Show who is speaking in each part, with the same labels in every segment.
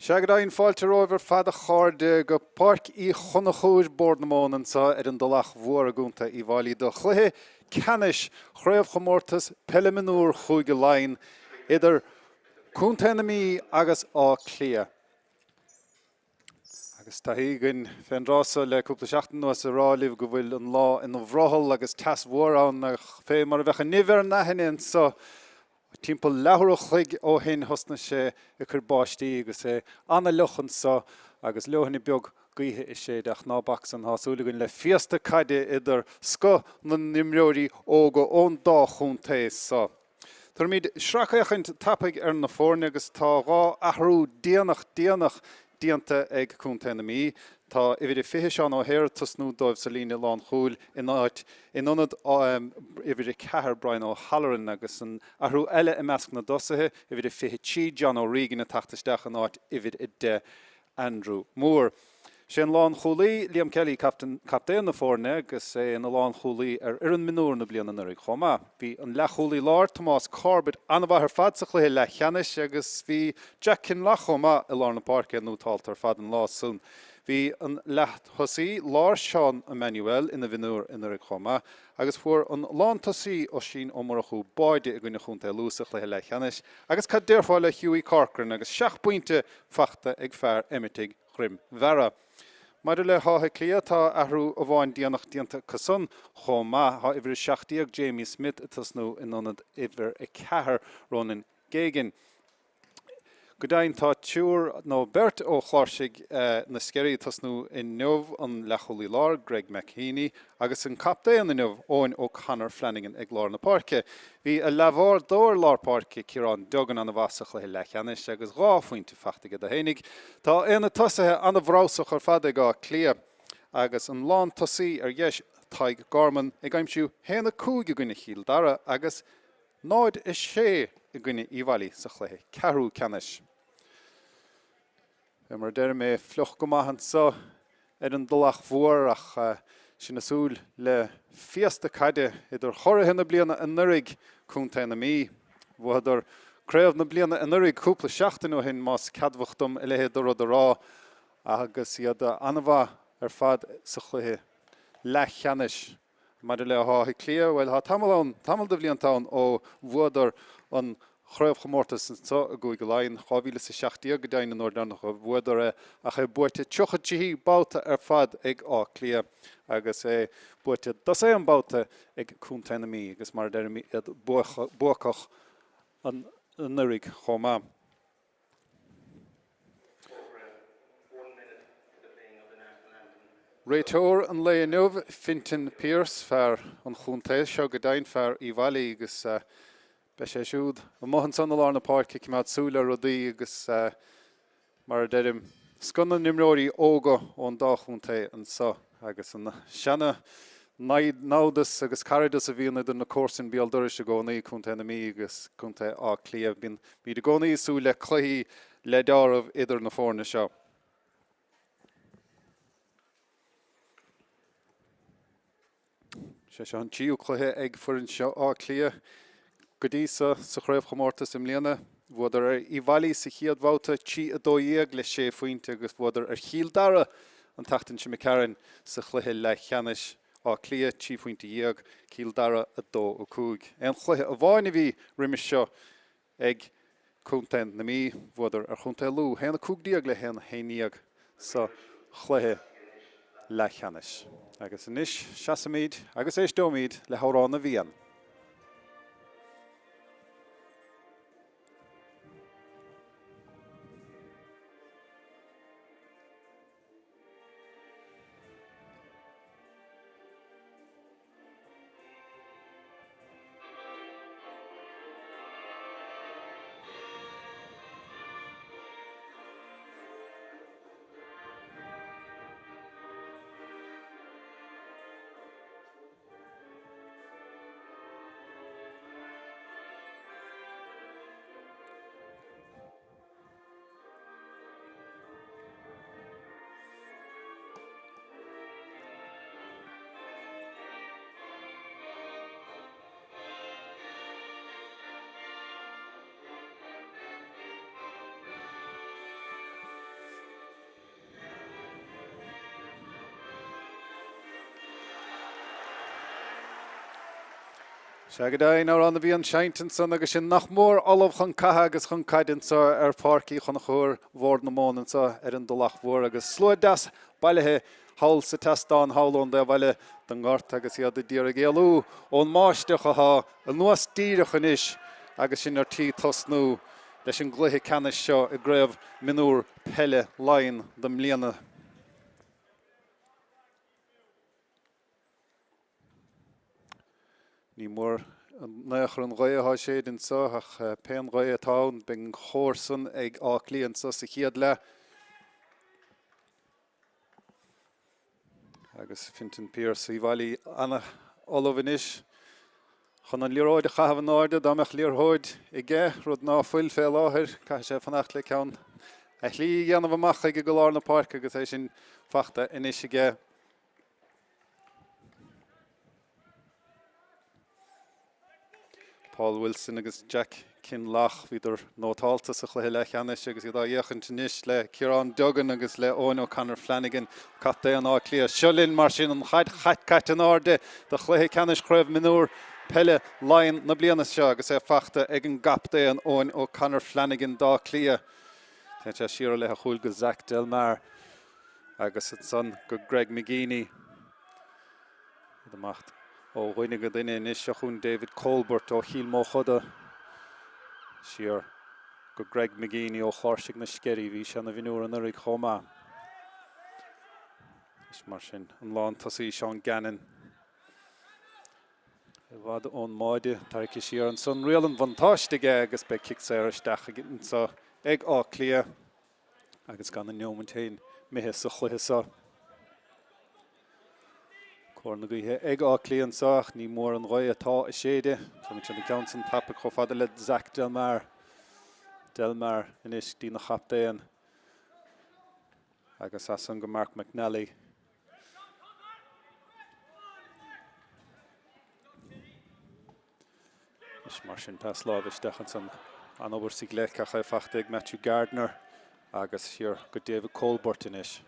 Speaker 1: Sea, go deimhin, fáilte romhaibh ar fad a chairde go Páirc Uí Chonchúir, Bord na Móna anseo ar an dTulach Mhór i gContae Uíbh Fhailí do chluiche ceannais Chraobhchomórtas Peile Mionúr Chúige Laighean idir Contae na Mí agus Áth Cliath. Agus taithí againn fén dtráth so le cúpla seachtain anuas a rá libh go bhfuil an lá ina bhrothall agus teas mhór ann ach fé mar a bheadh an nimh ar an aithinne anso timpeall leathuair a chloig ó shin thosnaigh sé ag cur báistí agus é ana-fhliuch anso agus leoithne beag gaoithe ag séideadh ach ná bac san tá súil againn le féasta caide idir scoth na n-imreoirí óga ón dá chontae so. Tabharfaimid sracfhéachaint tapaidh ar na foirne agus tá 2 athrú déanach déanach déanta ag Contae na Mí. Tá uimhir a 20, Seán O'Hare, ag tosnú dóibh sa líne lánchúil in áit in ionad uimhir a 4, Brian O'Halloran agus an athrú eile i measc na dtosaithe, uimhir a 23, John O'Regan ag teacht isteach in áit uimhir a 10, Andrew Moore. Sé an lánchúlaí, Liam Kelly, captaen na foirne agus é ina lánchúlaí ar fhoireann mionúr na bliana anuraidh chomh maith. Bhí an leathchúlaí láir, Tomás Corbett, an-mhaith ar fad sa chluiche leathcheannais agus bhí Jack Kinlough chomh maith i lár na páirce, nótálta ar fad an lá san. Bhí an leath-thosaí láir, Seán Emmanuel, ina mhionúr anuraidh chomh maith agus fuair an lántosaí, Oisín Ó Murchú, báide i gcoinne Chontae Lú sa chluiche leathcheannais agus cad déarfá le Hughie Corcoran agus seacht bpointe fachta ag fear Eimitigh Dhroim Bheara. Maidir le hÁth Cliath, tá athrú amháin déanach déanta acusan chomh maith. Tá uimhir 17, Jamie Smith, ag tosnú in ionad uimhir 4, Ronan Geoghegan. Go deimhin, tá triúr nó beirt ó Chláirsigh na Sceirí ag tosnú inniu, an leathchúlaí láir, Greg McHeaney, Agus an captaen inniu, Eoin O'Connor Flanagan ag lár na páirce. Bhí a leathbhádóir lár páirce, Ciarán Duggan, an-mhaith sa chluiche leathcheannais agus 2 phointe fachta aige do fhéinig. Tá aonad tosaithe an-bhreabhsach ar fad ag Áth Cliath agus an lántosaí ar dheis, Tadhg Gorman, ag aimsiú 1-5 i gcoinne Chill Dara agus 0-6 i gcoinne Uíbh Fhailí sa chluiche ceathrú ceannais. Fé mar a deirim, é fliuch go maith anso ar an dTulach Mhór ach sinn ag súil le féasta caide idir churaithe na bliana anuraidh, Contae na Mí. Bhuadar craobh na bliana anuraidh cúpla seachtain ó shin, más ceadmhach dom a leithéid de rud a rá, agus iad an-mhaith ar fad sa chluiche leathcheannais. Maidir le hÁth Cliath, bhuel, tá tamall ann, tamall de bhlianta ann ó bhuadar an chraobhchomórtas anseo i gCúige Laighean, 2017 go deimhin an uair dheireanach a bhuadar é, ach é buaite 33 babhta ar fad ag Áth Cliath agus é buaite dosaen babhta ag Contae na Mí agus mar a deirim iad buacach anuraidh chomh maith. Réiteoir an lae inniu, Fintan Pierce, fear an chontae seo go deimhin, fear Uíbh Fhailí agus beidh sé siúd amuigh ansan i lár na páirce ag coimeád súil ar rudaí agus mar a deirim, scoth na n-imreoirí óga ón dá chontae anso agus an seana namhdas agus cairdeas a bhíonn idir na comharsain béal dorais i gcónaí, Contae na Mí agus Contae Átha Cliath. Bímid i gcónaí ag súil le cluichí le deáramh idir na foirne seo. Sé seo an tríú cluiche ag foireann seo Átha Cliath go dtí so sa chraobhchomórtas i mbliana. Bhuadar ar Uíbh Fhailí sa chéad bhabhta, 3-12 le sé phointe agus bhuadar ar Chill Dara an tseachtain seo imigh tharainn sa chluiche leathcheannais. Áth Cliath, 13 phointe, Cill Dara 2, 5. Aon chluiche amháin a bhí roimis seo ag Contae na Mí, bhuadar ar Chontae Lú, 1, 15 le 1, 11 sa chluiche leathcheannais. Agus anois seasfaimid agus éisteoimid le hAmhrán na bhFiann. Sea go deimhin, amhrán a bhí á seinnt ansan agus sinn nach mór ullamh chun catha agus chun caide anso ar Pháirc Uí Chonchúir Bhord na Móna anso ar an dTulach Mhór agus slua deas bailithe thall sa tseastán thall ón dtaobh eile den ngort agus iad a d'iarraidh éalú ón mbáisteach athá anuas díreach anois agus sinn ar tí tosnú leis an gcluiche ceannais seo i gCraobh Mionúr Peile Laighean do mbliana. Ní mór in aon chor an ghaoth atá ag séideadh anseo ach pén ghaoth atá ann beidh an chóir san ag Áth Cliath anseo sa chéad leath. Agus Fintan Pierce Uíbh Fhailí an-ullamh anois chun an liathróid a chaitheamh in airde dá mbeadh liathróid aige, rud ná fuil fé láthair. Caithfidh sé fanacht le ceann a shlí a dhéanamh amach chuige go lár na páirce agus é sin fachta anois aige. Paul Wilson agus Jack Kinlough, bhíodar nótálta sa chluiche leathcheannais agus iad á fhéachaint anois le Ciarán Duggan agus le Eoin O'Connor Flanagan, captaen Átha Cliath. Seo linn mar sin an chaid caite in airde do chluiche ceannais Chraobh Mionúr Peile Laighean na bliana seo agus é fachta ag an gcaptaen Eoin O'Connor Flanagan d'Áth Cliath. Téann sé siar i leith a chúil go Zach Delmar. Agus ansan go Greg McGeeney. Ag imeacht ó dhuine go duine anois. Seo chugainn David Colbert ó Chill Mochuda. Siar go Greg McGeeney ó Chláirsigh na Sceirí. Bhí sé ina mhionúr anuraidh chomh maith. Anois mar sin, an lántosaí Seán Gannon. I bhfad ón mbáide, tarraingthe siar ansan. Riail an bhuntáiste aige agus beidh cic saor isteach anseo ag Áth Cliath. Agus gan an neomat féin imithe sa chluiche seo. Cóir na gaoithe ag Áth Cliath anseo ach ní mór an ghaoth atá ag séideadh. Tugann siad an ceann san tapaidh chomh fada le Zach Delmar. Delmar anois dtína chaptaen agus as san go Mark McNally. Anois mar sin pas láimhe isteach ansan. An-obair sa ghleic ach é fachta ag Matthew Gardner agus siar go David Colbert anois.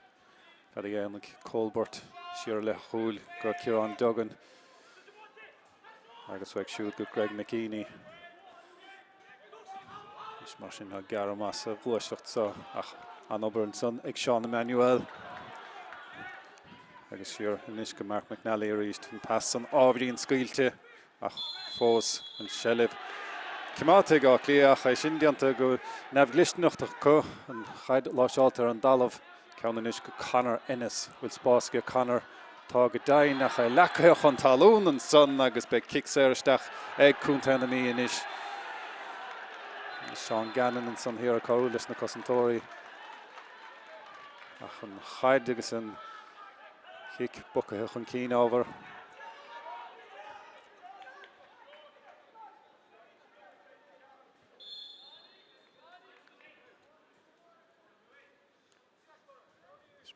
Speaker 1: Cad a dhéanfaidh Colbert? Siar i leith a chúil go Ciarán Duggan agus uaidh siúd go Greg McGeeney. Anois mar sin tá gearradh amach sa ghluaiseacht seo ach an-obair ansan ag Seán Emmanuel. Agus siar anois go Mark McNally arís. An pas san ábhairín scaoilte. Ach fós an tseilbh coimeádta ag Áth Cliath ach é sin déanta go neamhdhlisteanach acu. An chaid láimhseáilte ar an dtalamh. Ceann anois go Conor Ennis. Bhfuil spás aige Conor? Tá go deimhin ach é leacaithe chun talún ansan agus beidh cic saor isteach ag Contae na Mí anois. Seán Gannon ansan thiar ag cabhrú leis na cosantóirí. Ach an chaid agus an chic bogtha chun cinn ábhar.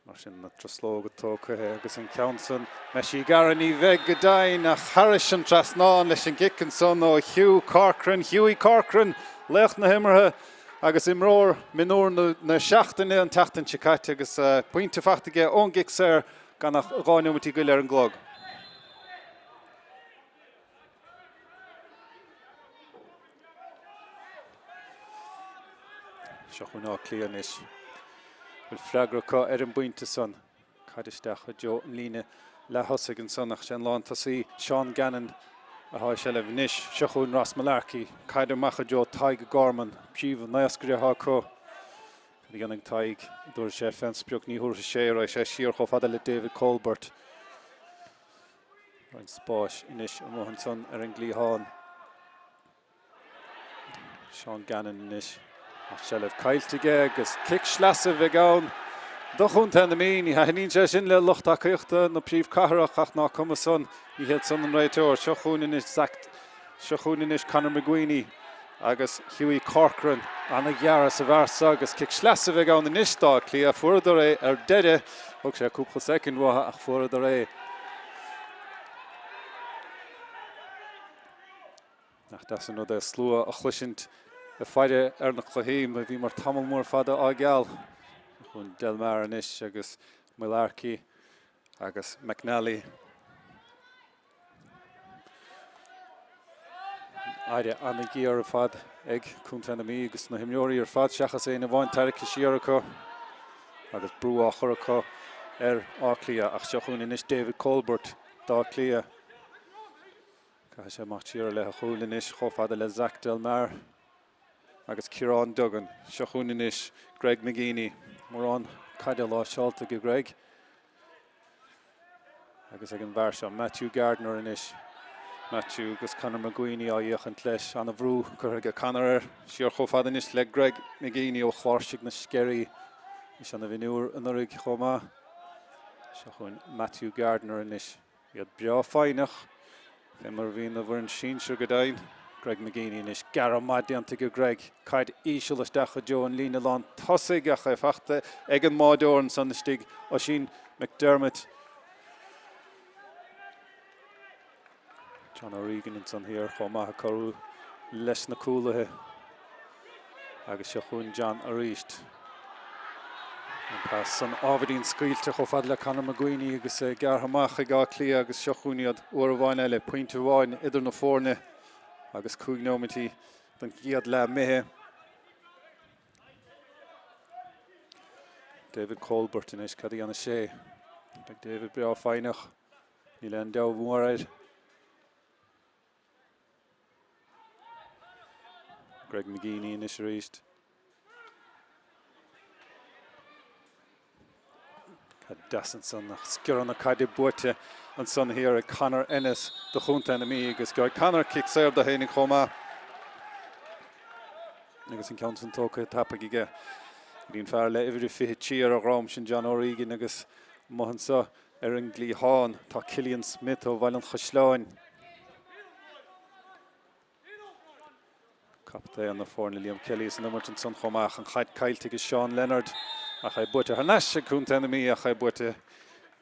Speaker 1: Mar sin na truslóga tógtha agus an ceann san mbeidh sí gearra ní bheidh go deimhin ach thairis an trasnán leis an gcic ansan ó Hugh Corcoran, Hughie Corcoran, laoch na himeartha agus imreoir mionúr na seachtaine an tseachtain seo caite agus pointe fachta aige ón gcic saor gan ach 2 neomat ag goil ar an gclog. Seo chugainn Áth Cliath anois. Bhfuil freagra acu ar an bpointe san. Caid isteach i dtreo an líne leath-thosaigh ansan ach sé an lántosaí Seán Gannon atá i seilbh anois. Seo chugainn Ross Mullarkey. Caid amach i dtreo Tadhg Gorman. Príomh-naoscaire atá acu. Cad a dhéanfaidh Tadhg? An dtabharfaidh sé fén sprioc? Ní thabharfaidh sé. Raghaidh sé siar chomh fada le David Colbert. Roinnt spáis anois amuigh ansan ar an gcliathán. Seán Gannon anois. An seilbh caillte aige agus cic sleasa a bheidh ann do chontae na Mí. Ní thaitníonn sé sin le lucht tacaíochta na príomhchathrach ach ná cuma san, ní hiad san an réiteoir. Seo chugainn anois Zach, seo chugainn anois Conor McGuiney agus Hughie Corcoran. Ana-ghearradh sa bhfear seo agus cic sleasa a bheidh ann anois d'Áth Cliath. Fuaireadar é ar deireadh. Thóg sé cúpla soicind uathu ach fuaireadar é. Nach deas an rud é slua a chloisint ag faire ar na cluichí. Bhíomar tamall mór fada á gceal. Seo chugainn Delmar anois agus Mullarkey agus McNally. Aire ana-ghéar ar fad ag Contae na Mí agus na himreoirí ar fad seachas éinne amháin tarraicthe siar acu agus brú á chur acu ar Áth Cliath. Ach seo chugainn anois David Colbert d'Áth Cliath. Caithfidh sé amach siar i leith a chúil anois chomh fada le Zach Delmar agus Ciarán Duggan. Seo chugainn anois Greg McGeeney. Mórán caide láimhseáilte ag Greg. Agus ag an bhfear seo, Matthew Gardiner anois. Matthew agus Conor McGuiney á fhéachaint leis. Ana-bhrú curtha aige Conor air. Siar chomh fada anois le Greg McGeeney ó Chláirsigh na Sceirí. Bhí sé ina mhionúr anuraidh chomh maith. Seo chugainn Matthew Gardiner anois. Iad breá foighneach, fé mar a bhíonn a bhfoireann sinsir go deimhin. Greg McGeeney anois. Gearradh maith déanta aige Greg. Caid íseal isteach i dtreo an líne lán tosaigh ach é fachta ag an mbáideoir ansan istigh, Oisín McDermott. John O'Regan ansan thiar chomh maith ag cabhrú leis na cúlaithe. Agus seo chugainn John arís. An pas san ábhairín scaoilte chomh fada le Conor McGuiney agus é gearrtha amach ag Áth Cliath agus seo chugainn iad uair amháin eile, pointe amháin idir na foirne agus 5 nóimeintí den chéad leath imithe. David Colbert anois, cad a dhéanfaidh sé? Beidh David breá foighneach. Níl aon deabhadh mór air. Greg McGeeney anois arís. Caid deas ansan ach sciorradh na caide buaite ansan thiar ag Conor Ennis do Chontae na Mí agus gheobhaidh Conor cic saor dó fhéinig chomh maith. Agus an ceann san tógtha tapaidh aige. Bhí an fear le uimhir a 23 ar a dhrom sin John O'Regan agus amuigh anso Ar an gcliathán tá Cillian Smith ó Bhaile an Chaisleáin. Captaen na foirne Liam Kelly san imirt ansan chomh maith. An chaid caillte ag Seán Leonard ach é buaite thar n-ais ag Contae na Mí ach é buaite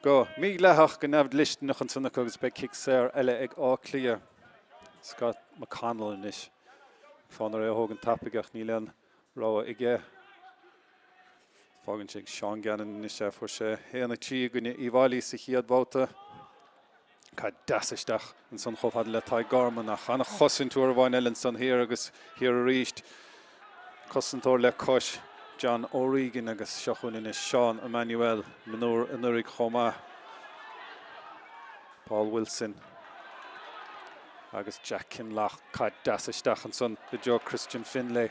Speaker 1: go mídhleathach, go neamhdhlisteanach ansan acu agus beidh cic saor eile ag Áth Cliath. Scott McConnell anois. Fonn air é a thógaint tapaidh ach níl aon rogha aige. Fágann sé ag Seán Gannon anois é. Fuair sé 1-3 i gcoinne Uíbh Fhailí sa chéad bhabhta. Caid deas isteach ansan chomh fada le Tadhg Gorman ach an-chosaint uair amháin eile ansan thiar agus thiar arís. Cosantóir le cois John O'Regan agus seo chugainn anois Seán Emmanuel, mionúr anuraidh chomh maith. Paul Wilson agus Jack Kinlough. Caid deas isteach ansan i dtreo Christian Finlay.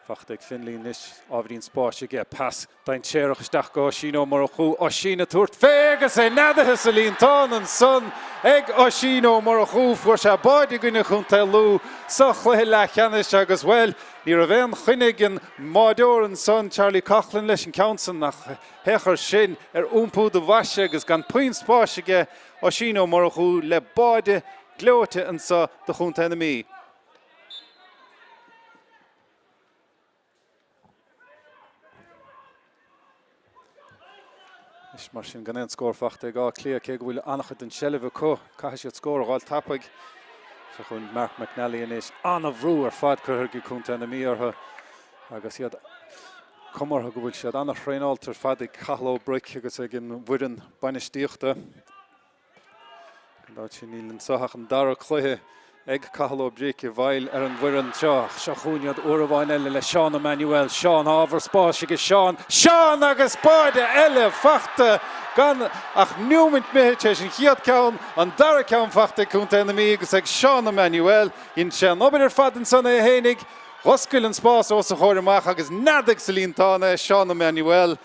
Speaker 1: Fachta ag Finlay anois, ábhairín spáis aige. Pas dainséarach isteach go Oisín Ó Murchú. Oisín ag tabhairt fé agus é neadaithe sa líontán ansan ag Oisín Ó Murchú. Fuair sé báide i gcoinne Chontae Lú sa chluiche leathcheannais agus, bhuel, ní raibh aon choinne ag an mbáideoir ansan, Charlie Coughlan, leis an ceann san ach théach air sin ar iompú do bhoise agus gan puinn spáis aige, Oisín Ó Murchú le báide gleoite anso do Chontae na Mí. Anois mar sin gan aon scór fachta ag Áth Cliath, cé go bhfuil an-chuid den tseilbh acu, caithfidh siad scór a dh'fháil tapaidh. Seo chugainn Mark McNally anois. An-bhrú ar fad curtha ag Contae na Mí orthu agus iad cuma orthu go bhfuil siad an-thraenáilte ar fad ag Cathal Ó Bric agus ag an bhfoireann bainistíochta. Gan dabht sin níl anseo ach an dara cluiche ag Cathal Ó Bric i bhfeighil ar an bhfoireann seo. Ach seo chugainn iad uair amháin eile le Seán Emmanuel. Seán, ábhar spáis aige Seán. Seán agus báide eile fachta gan ach neomant imithe tar éis an chéad ceann, an dara ceann fachta ag Contae na Mí agus ag Seán Emmanuel. Dhein sé an obair ar fad ansan é fhéinig. Dh'oscail an spás os a chomhair amach agus neadaigh sa líontán é Seán Emmanuel.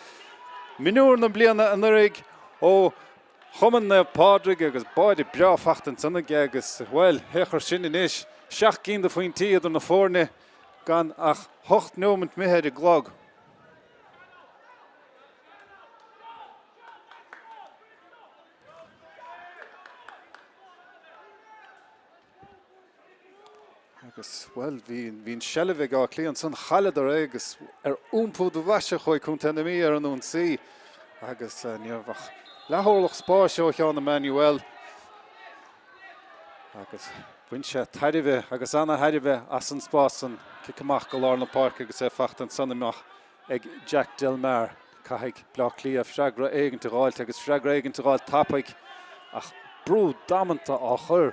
Speaker 1: Mionúr na bliana anuraidh ó Chumann Naomh Pádraig agus báide breá fachta ansan aige agus, bhuel, féach air sin anois, 7 gcinn de phointí idir na foirne gan ach 8 neomant imithe ar an gclog. Agus, bhuel, bhí, bhí an seilbh ag Áth Cliath ansan, chailleadar é agus ar iompú do bhoise chuaigh Contae na Mí ar an ionsaí agus ní raibh ach leath-orlach spáis ó Sheán Emmanuel agus bhain sé tairbhe agus ana-thairbhe as an spás san. Cic amach go lár na páirce agus é fachta ansan amach ag Jack Delmar. Caithfidh Bleá Cliath freagra éigint a dh'fháilt agus freagra éigint a dh'fháilt tapaidh ach brú damanta á chur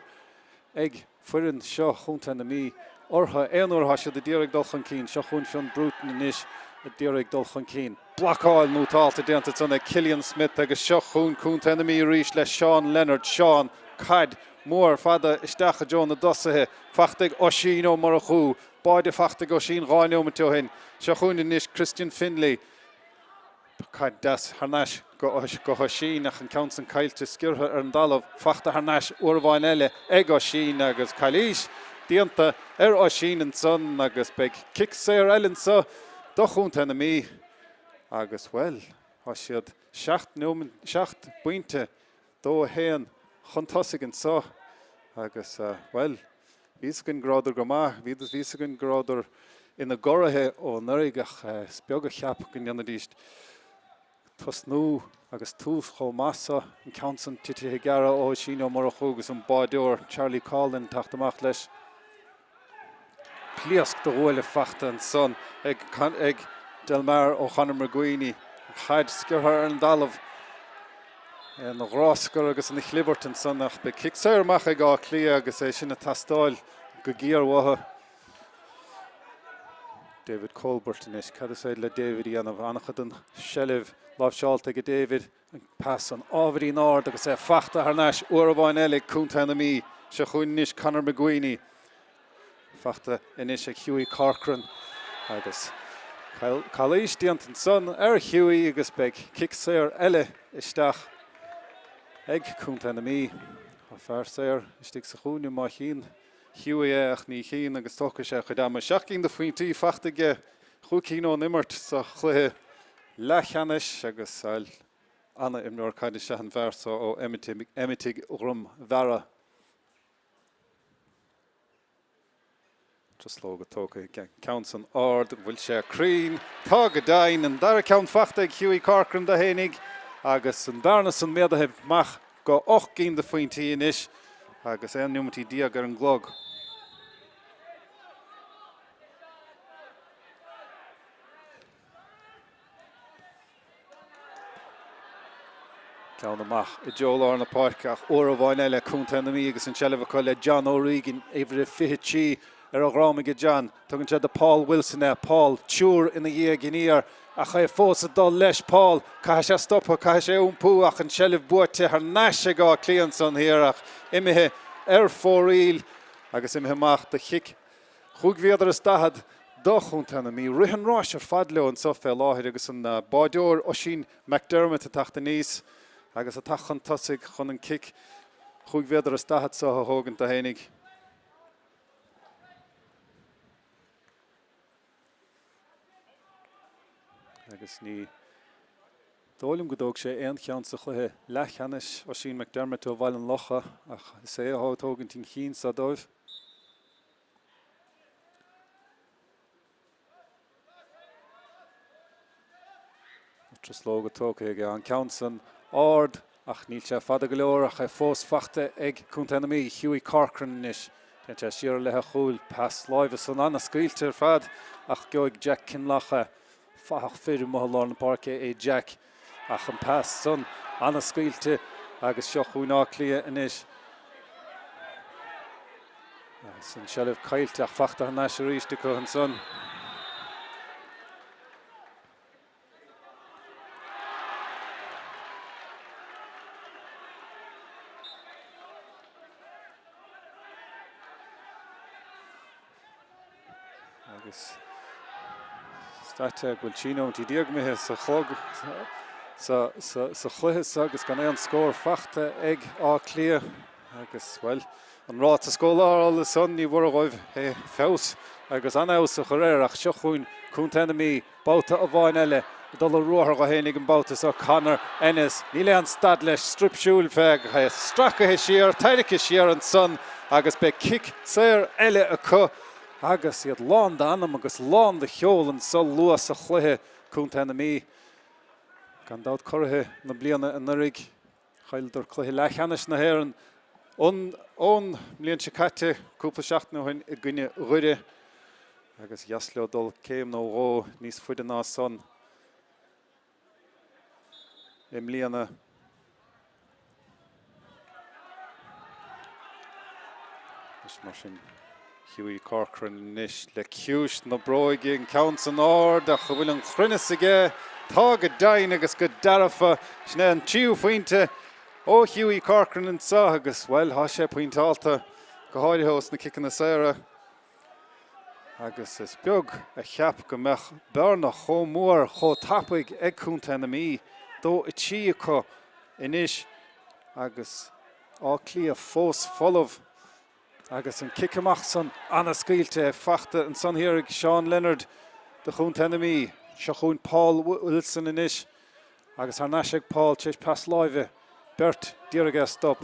Speaker 1: ag. Foireann seo Chontae na Mí orthu aon uair atá siad a d'iarraidh dul chun cinn. Seo chugainn Fionn Bruton anois a d'iarraidh dul chun cinn. Blocáil nótálta déanta ansan ag Killian Smith agus seo chugainn Contae na Mí arís le Seán Leonard. Seán, caid mhór fada isteach i dtreo na dtosaithe. Fachta ag Oisín Ó Murchú. Báide fachta ag Oisín 2 neomat ó shin. Seo chugainn anois Christian Finlay. Caid deas thar n-ais go hOisín ach an ceann san caillte sciorrtha ar an dtalamh. Fachta thar n-ais uair amháin eile ag Oisín agus calaois déanta ar Oisín ansan agus beidh cic saor eile anso do chontae na Mí agus, bhuel, tá siad 7 neomat, 7 bpointe 2, 1 chun tosaigh anso agus, bhuel, bhí fhios againn go rabhadar go maith, bhí fhios againn go rabhadar ina gcuraithe ó anuraidh ach is beag a cheap go ndéanfaidís tosnú agus tús chomh maith so. An ceann san titithe i gcearra ó Oisín Ó Murchú agus an báideoir Charlie Coughlan ag teacht amach leis. Pléasc de bhuaile fachta ansan ag Delmar ó Conor McGuiney. An chaid sciorrtha ar an dtalamh. Ina ghráscar agus ina chlibirt ansan ach beidh cic saor amach ag Áth Cliath agus é sin ag teastáil go géar uathu. David Colbert anois. Cad is féidir le David a dhéanamh? An-chuid den seilbh láimhseáilte aige David. An pas san ábhairín ard agus é fachta thar n-ais uair amháin eile ag contae na Mí. Seo chugainn anois Conor McGuiney. Fachta anois ag Hughie Corcoran agus calaois déanta ansan ar Hughie agus beidh cic saor eile isteach ag contae na Mí. Tá fear saor istigh sa chúinne má chíonn Hughie é ach ní chíonn agus tógfaidh sé a chuid ama. 7 gcinn de phointí fachta aige, chúig cinn ón imirt sa chluiche leathcheannais agus ana-imreoir caide is ea an fear so ó Eimitigh Dhroim Bheara. Truslóga tógtha ag ceann san ard, an bhfuil sé cruinn? Tá go deimhin! An dara ceann fachta ag Hughie Corcoran dó fhéinig agus an bhearna san méadaithe amach go 8 gcinn de phointí anois agus 11 neomatí ar an gclog. Ceann amach i dtreo lár na páirce ach uair amháin eile Contae na Mí agus an tseilbh acu le John O'Regan, uimhir a 23 ar a dhrom aige John. Tugann sé do Paul Wilson é. Paul, triúr ina dhiaidh aniar ach é fós ag dul leis. Paul, caithfidh sé stopadh, caithfidh sé iompú ach an tseilbh buaite thar n-ais ag Áth Cliath ansan thiar ach imithe ar fóraoil agus imithe amach do chic Chúig mhéadar is daichead do Chontae na Mí. Rith an ráis ar fad leo anso fé láthair agus an báideoir Oisín McDermott ag teacht aníos agus ag teacht chun tosaigh chun an cic chúig mhéadar is daichead so a thógaint dó fhéinig. Agus ní dóigh liom go dtóg sé aon cheann sa chluiche leathcheannais, Oisín McDermott ó Bhaile an Locha, ach is é atá ag tógaint an chinn so dóibh. Truslóga tógtha aige. An ceann san ard ach níl sé fada go leor ach é fós fachta ag Contae na Mí. Hughie Corcoran anois. Téann sé siar i leith a chúil. Pas láimhe san an-scaoilte ar fad ach gheobhaidh Jack Kinlough é. Fathach fir amuigh i lár na páirce é Jack ach an pas san an-scaoilte agus seo chugainn Áth Cliath anois. Agus an tseilbh caillte ach fachta thar n-ais arís acu ansan. Agus is dóite go bhfuil 13 nóimeataí imithe sa chlog sa chluiche seo agus gan aon scór fachta ag Áth Cliath. Agus, bhuel, an ráta scórála san ní mhór dhóibh é feabhas agus an-fheabhas a chur air ach seo chugainn Contae na Mí, babhta amháin eile ag dul ar ruathar dó fhéinig an babhta seo Conor Ennis. Níl aon stad leis, straip siúil feadh, é stracaithe siar, tarraicthe siar ansan agus beidh cic saor eile acu agus iad lán d'anam agus lán de cheol anso luath sa chluiche, Contae na Mí. Gan dabht curaithe na bliana anuraidh. Chailleadar cluiche leathcheannais na hÉireann ón mbliain seo caite, cúpla seachtain ó shin i gcoinne Dhoire agus dheas leo dul céim nó dhó níos faide ná san i mbliana. Anois mar sin, Hughie Corcoran anois le ciumhais na bróige, an ceann san ard ach an bhfuil an chruinneas aige? Tá go deimhin agus go dearfa. Sin é an tríú phointe ó Hughie Corcoran anseo agus, bhuel, tá sé pointeálta, go háirithe ós na ciceanna saora. Agus is beag a cheap go mbeadh bearna chomh mór chomh tapaidh ag Contae na Mí, 2-3 acu anois agus Áth Cliath fós folamh. Agus an cic amach san an-scaoilte fachta ansan thiar ag Seán Leonard do Chontae na Mí. Seo chugainn Paul Wilson anois agus thar n-ais ag Paul tar éis pas láimhe, beirt d'iarraidh é a stop.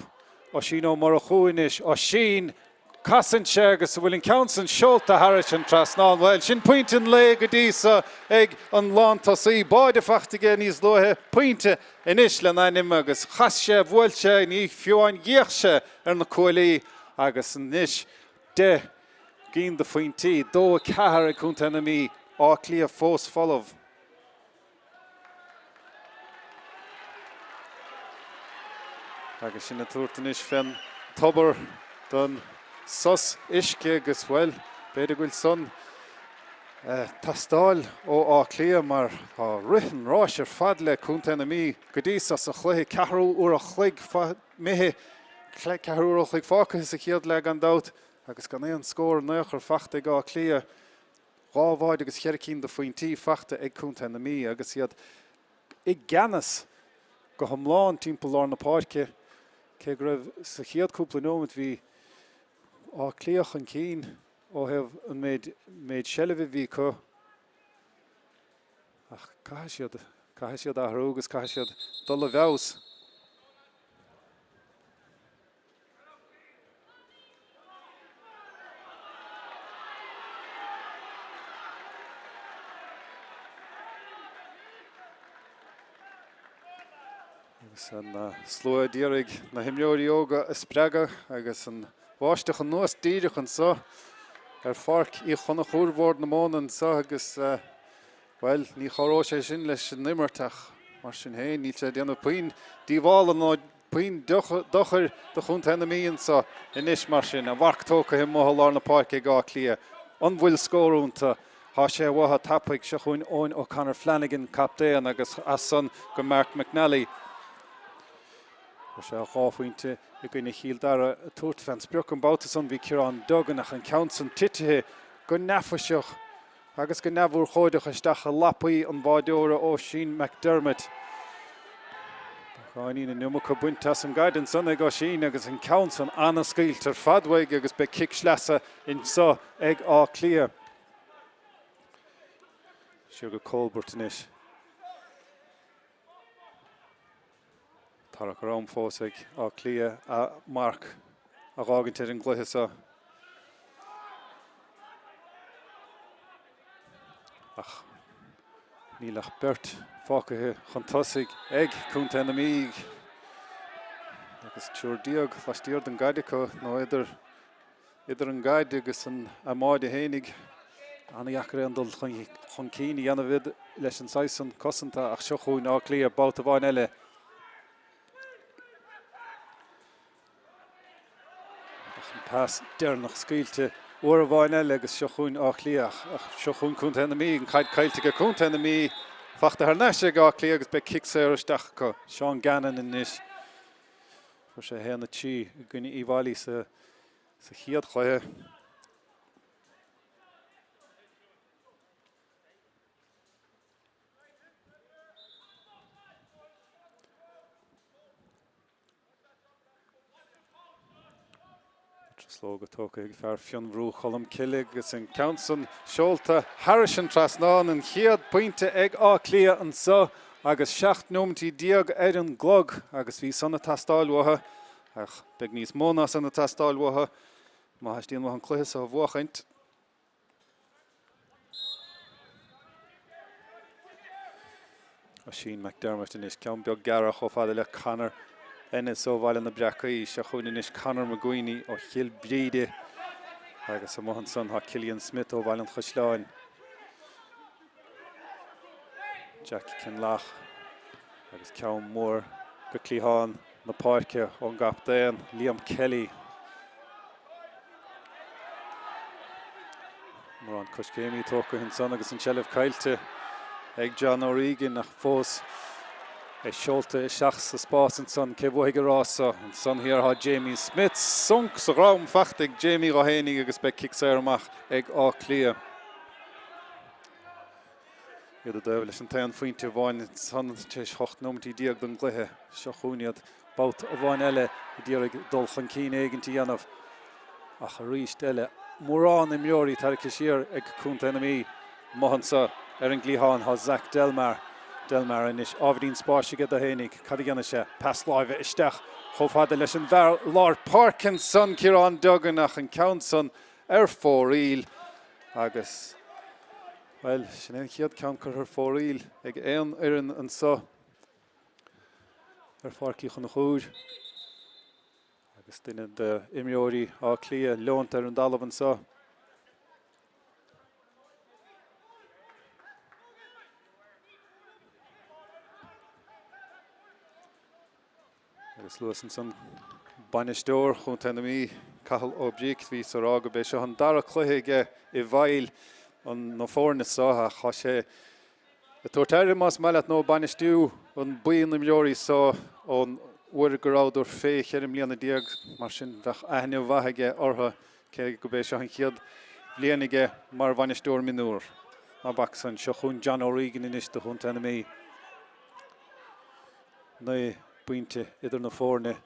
Speaker 1: Oisín Ó Murchú anois. Oisín! Casann sé agus an bhfuil an ceann san seolta thairis an trasnán? Bhuel, sin pointe an lae go dtí so ag an lántosaí. Báide fachta aige níos luaithe, pointe anois lena ainm agus chas sé, bhuail sé, ní fiú amháin d'fhéach sé ar na cuaillí agus anois 10 gcinn de phointí, 2-4 ag Contae na Mí, Áth Cliath fós folamh. Agus sinn ag tabhairt anois fén tobar don sos uisce agus, bhuel, b'fhéidir go bhfuil san ag teastáil ó Áth Cliath mar tá rith an ráis ar fad le Contae na Mí go dtí so sa chluiche. Ceathrú uair a chloig imithe, ceathrú uair a chloig fágtha sa chéad leath gan dabht agus gan aon scór in aon chor fachta ag Áth Cliath. Dhá bháide agus cheithre cinn de phointí fachta ag Contae na Mí agus iad i gceannas go hiomlán timpeall lár na páirce, cé go raibh sa chéad cúpla nóiméad bhí Áth Cliath chun cinn ó thaobh an méid méid seilbhe a bhí acu. Ach caithfidh siad, caithfidh siad athrú agus caithfidh siad dul i bhfeabhas. Agus an slua a d'iarraidh na himreoirí óga a spreagadh agus an bháisteach anuas díreach anseo ar Pháirc Uí Chonchúir Bhord na Móna anseo agus Bhuel, ní chabhróidh sé sin leis an imirt ach mar sin féin, níl sé ag déanamh puinn díobhála ná puinn dochair do chontae na Mí anseo anois mar sin. An mharc tógtha amuigh i lár na páirce ag Áth Cliath. An bhfuil scór iontu? Tá sé uathu tapaidh. Seo chugainn Eoin O'Connor Flanagan, captaen, agus as san go Mark McNally. Fuair sé dhá phointe i gcoinne Chill Dara ag tabhairt fén sprioc an babhta san. Bhí Ciarán Duggan ach an ceann san titithe go neafaiseach agus go neamhurchóideach isteach i lapaí an bháideora Oisín McDermott. Beagáinín an iomarca bainte as an gcaid ansan ag Oisín agus an ceann san an-scaoilte ar fad uaidh agus beidh cic sleasa anseo ag Áth Cliath. Siar go Colbert anois. Tarrac ar am fós ag Áth Cliath a marc a dh'fhágaint ar an gcluiche seo. Ach níl ach beirt fágtha chun tosaigh ag Contae na Mí agus 13 laistiar den gcaid acu nó idir Idir an gcaid agus a mbáide fhéinig, an-dheacair aon dul chun cinn a dhéanamh leis an saghas san cosanta ach seo chugainn Áth Cliath babhta amháin eile. Ach an pas deireanach scaoilte uair amháin eile agus seo chugainn Áth Cliath ach seo chugainn Contae na Mí, an chaid caillte ag Contae na Mí, fachta thar n-ais ag Áth Cliath agus beidh cic saor isteach acu. Seán Gannon anois. Fuair sé 1-3 i gcoinne Uíbh Fhailí sa chéad chluiche. Truslóga tógtha ag fear Fionnbhrú Cholm Cille agus an ceann san seolta thairis an trasnán, an chéad pointe ag Áth Cliath anseo agus 17 nóimeintí ar an gclog agus bhí san ag teastáil uathu ach beidh níos mó ná san ag teastáil uathu má theastaíonn uathu an cluiche seo a bhuachaint. Oisín McDermott anois, ceann beag gearr chomh fada le Conor Ennis ó Bhaile na Breacaí. Seo chugainn anois Conor McGuiney ó Chill Bhríde agus amuigh ansan tá Cillian Smith ó Bhaile an Chaisleáin. Jack Kinlough agus ceann mór go cliathán na páirce ón gcaptaen Liam Kelly. Mórán coiscéimí tógtha ansan agus an tseilbh caillte ag John O'Regan ach fós é seolta isteach sa spás ansan. Cé bhuafaidh an rás so? Ansan thiar tá Jamie Smith. Sonc sa dhrom fachta ag Jamie dho fhéinig agus beidh cic saor amach ag Áth Cliath. Iad i dtaobh leis an t-aon phointe amháin ansan tar éis 18 nóimeataí den gcluiche. Seo chugainn iad babhta amháin eile ag iarraidh dul chun cinn éigint a dhéanamh ach arís eile mórán imreoirí tarraicthe siar ag contae na Mí. Amuigh anso ar an gcliathán tá Zach Delmar. Delmar anois, ábhairín spáis aige do fhéinig. Cad a dhéanfaidh sé? Pas láimhe isteach chomh fada leis an bhfear lár páirce ansan, Ciarán Duggan, ach an ceann san ar fóraoil agus, bhuel, sin é an chéad ceann curtha ar fóraoil ag aon fhoireann anso ar Pháirc Uí Chonchúir. Agus duine d'imreoirí Átha Cliath leonta ar an dtalamh anso. Agus luas ansan bainisteoir Chontae na Mí, Cathal Ó Bric, bhíos a rá go b'é seo an dara cluiche aige i bhfeighil na foirne seo ach tá sé ag tabhairt aire, más maith leat, nó ag bainistiú an buíon imreoirí seo ón uair go rabhadar fé cheithre mbliana déag, mar sin bheadh aithne mhaith aige orthu cé go b'é seo an chéad bhliain aige mar bhainisteoir mionúr. Ná bac san. Seo chugainn John O'Regan anois do Chontae na Mí. 9 bpointe idir na foirne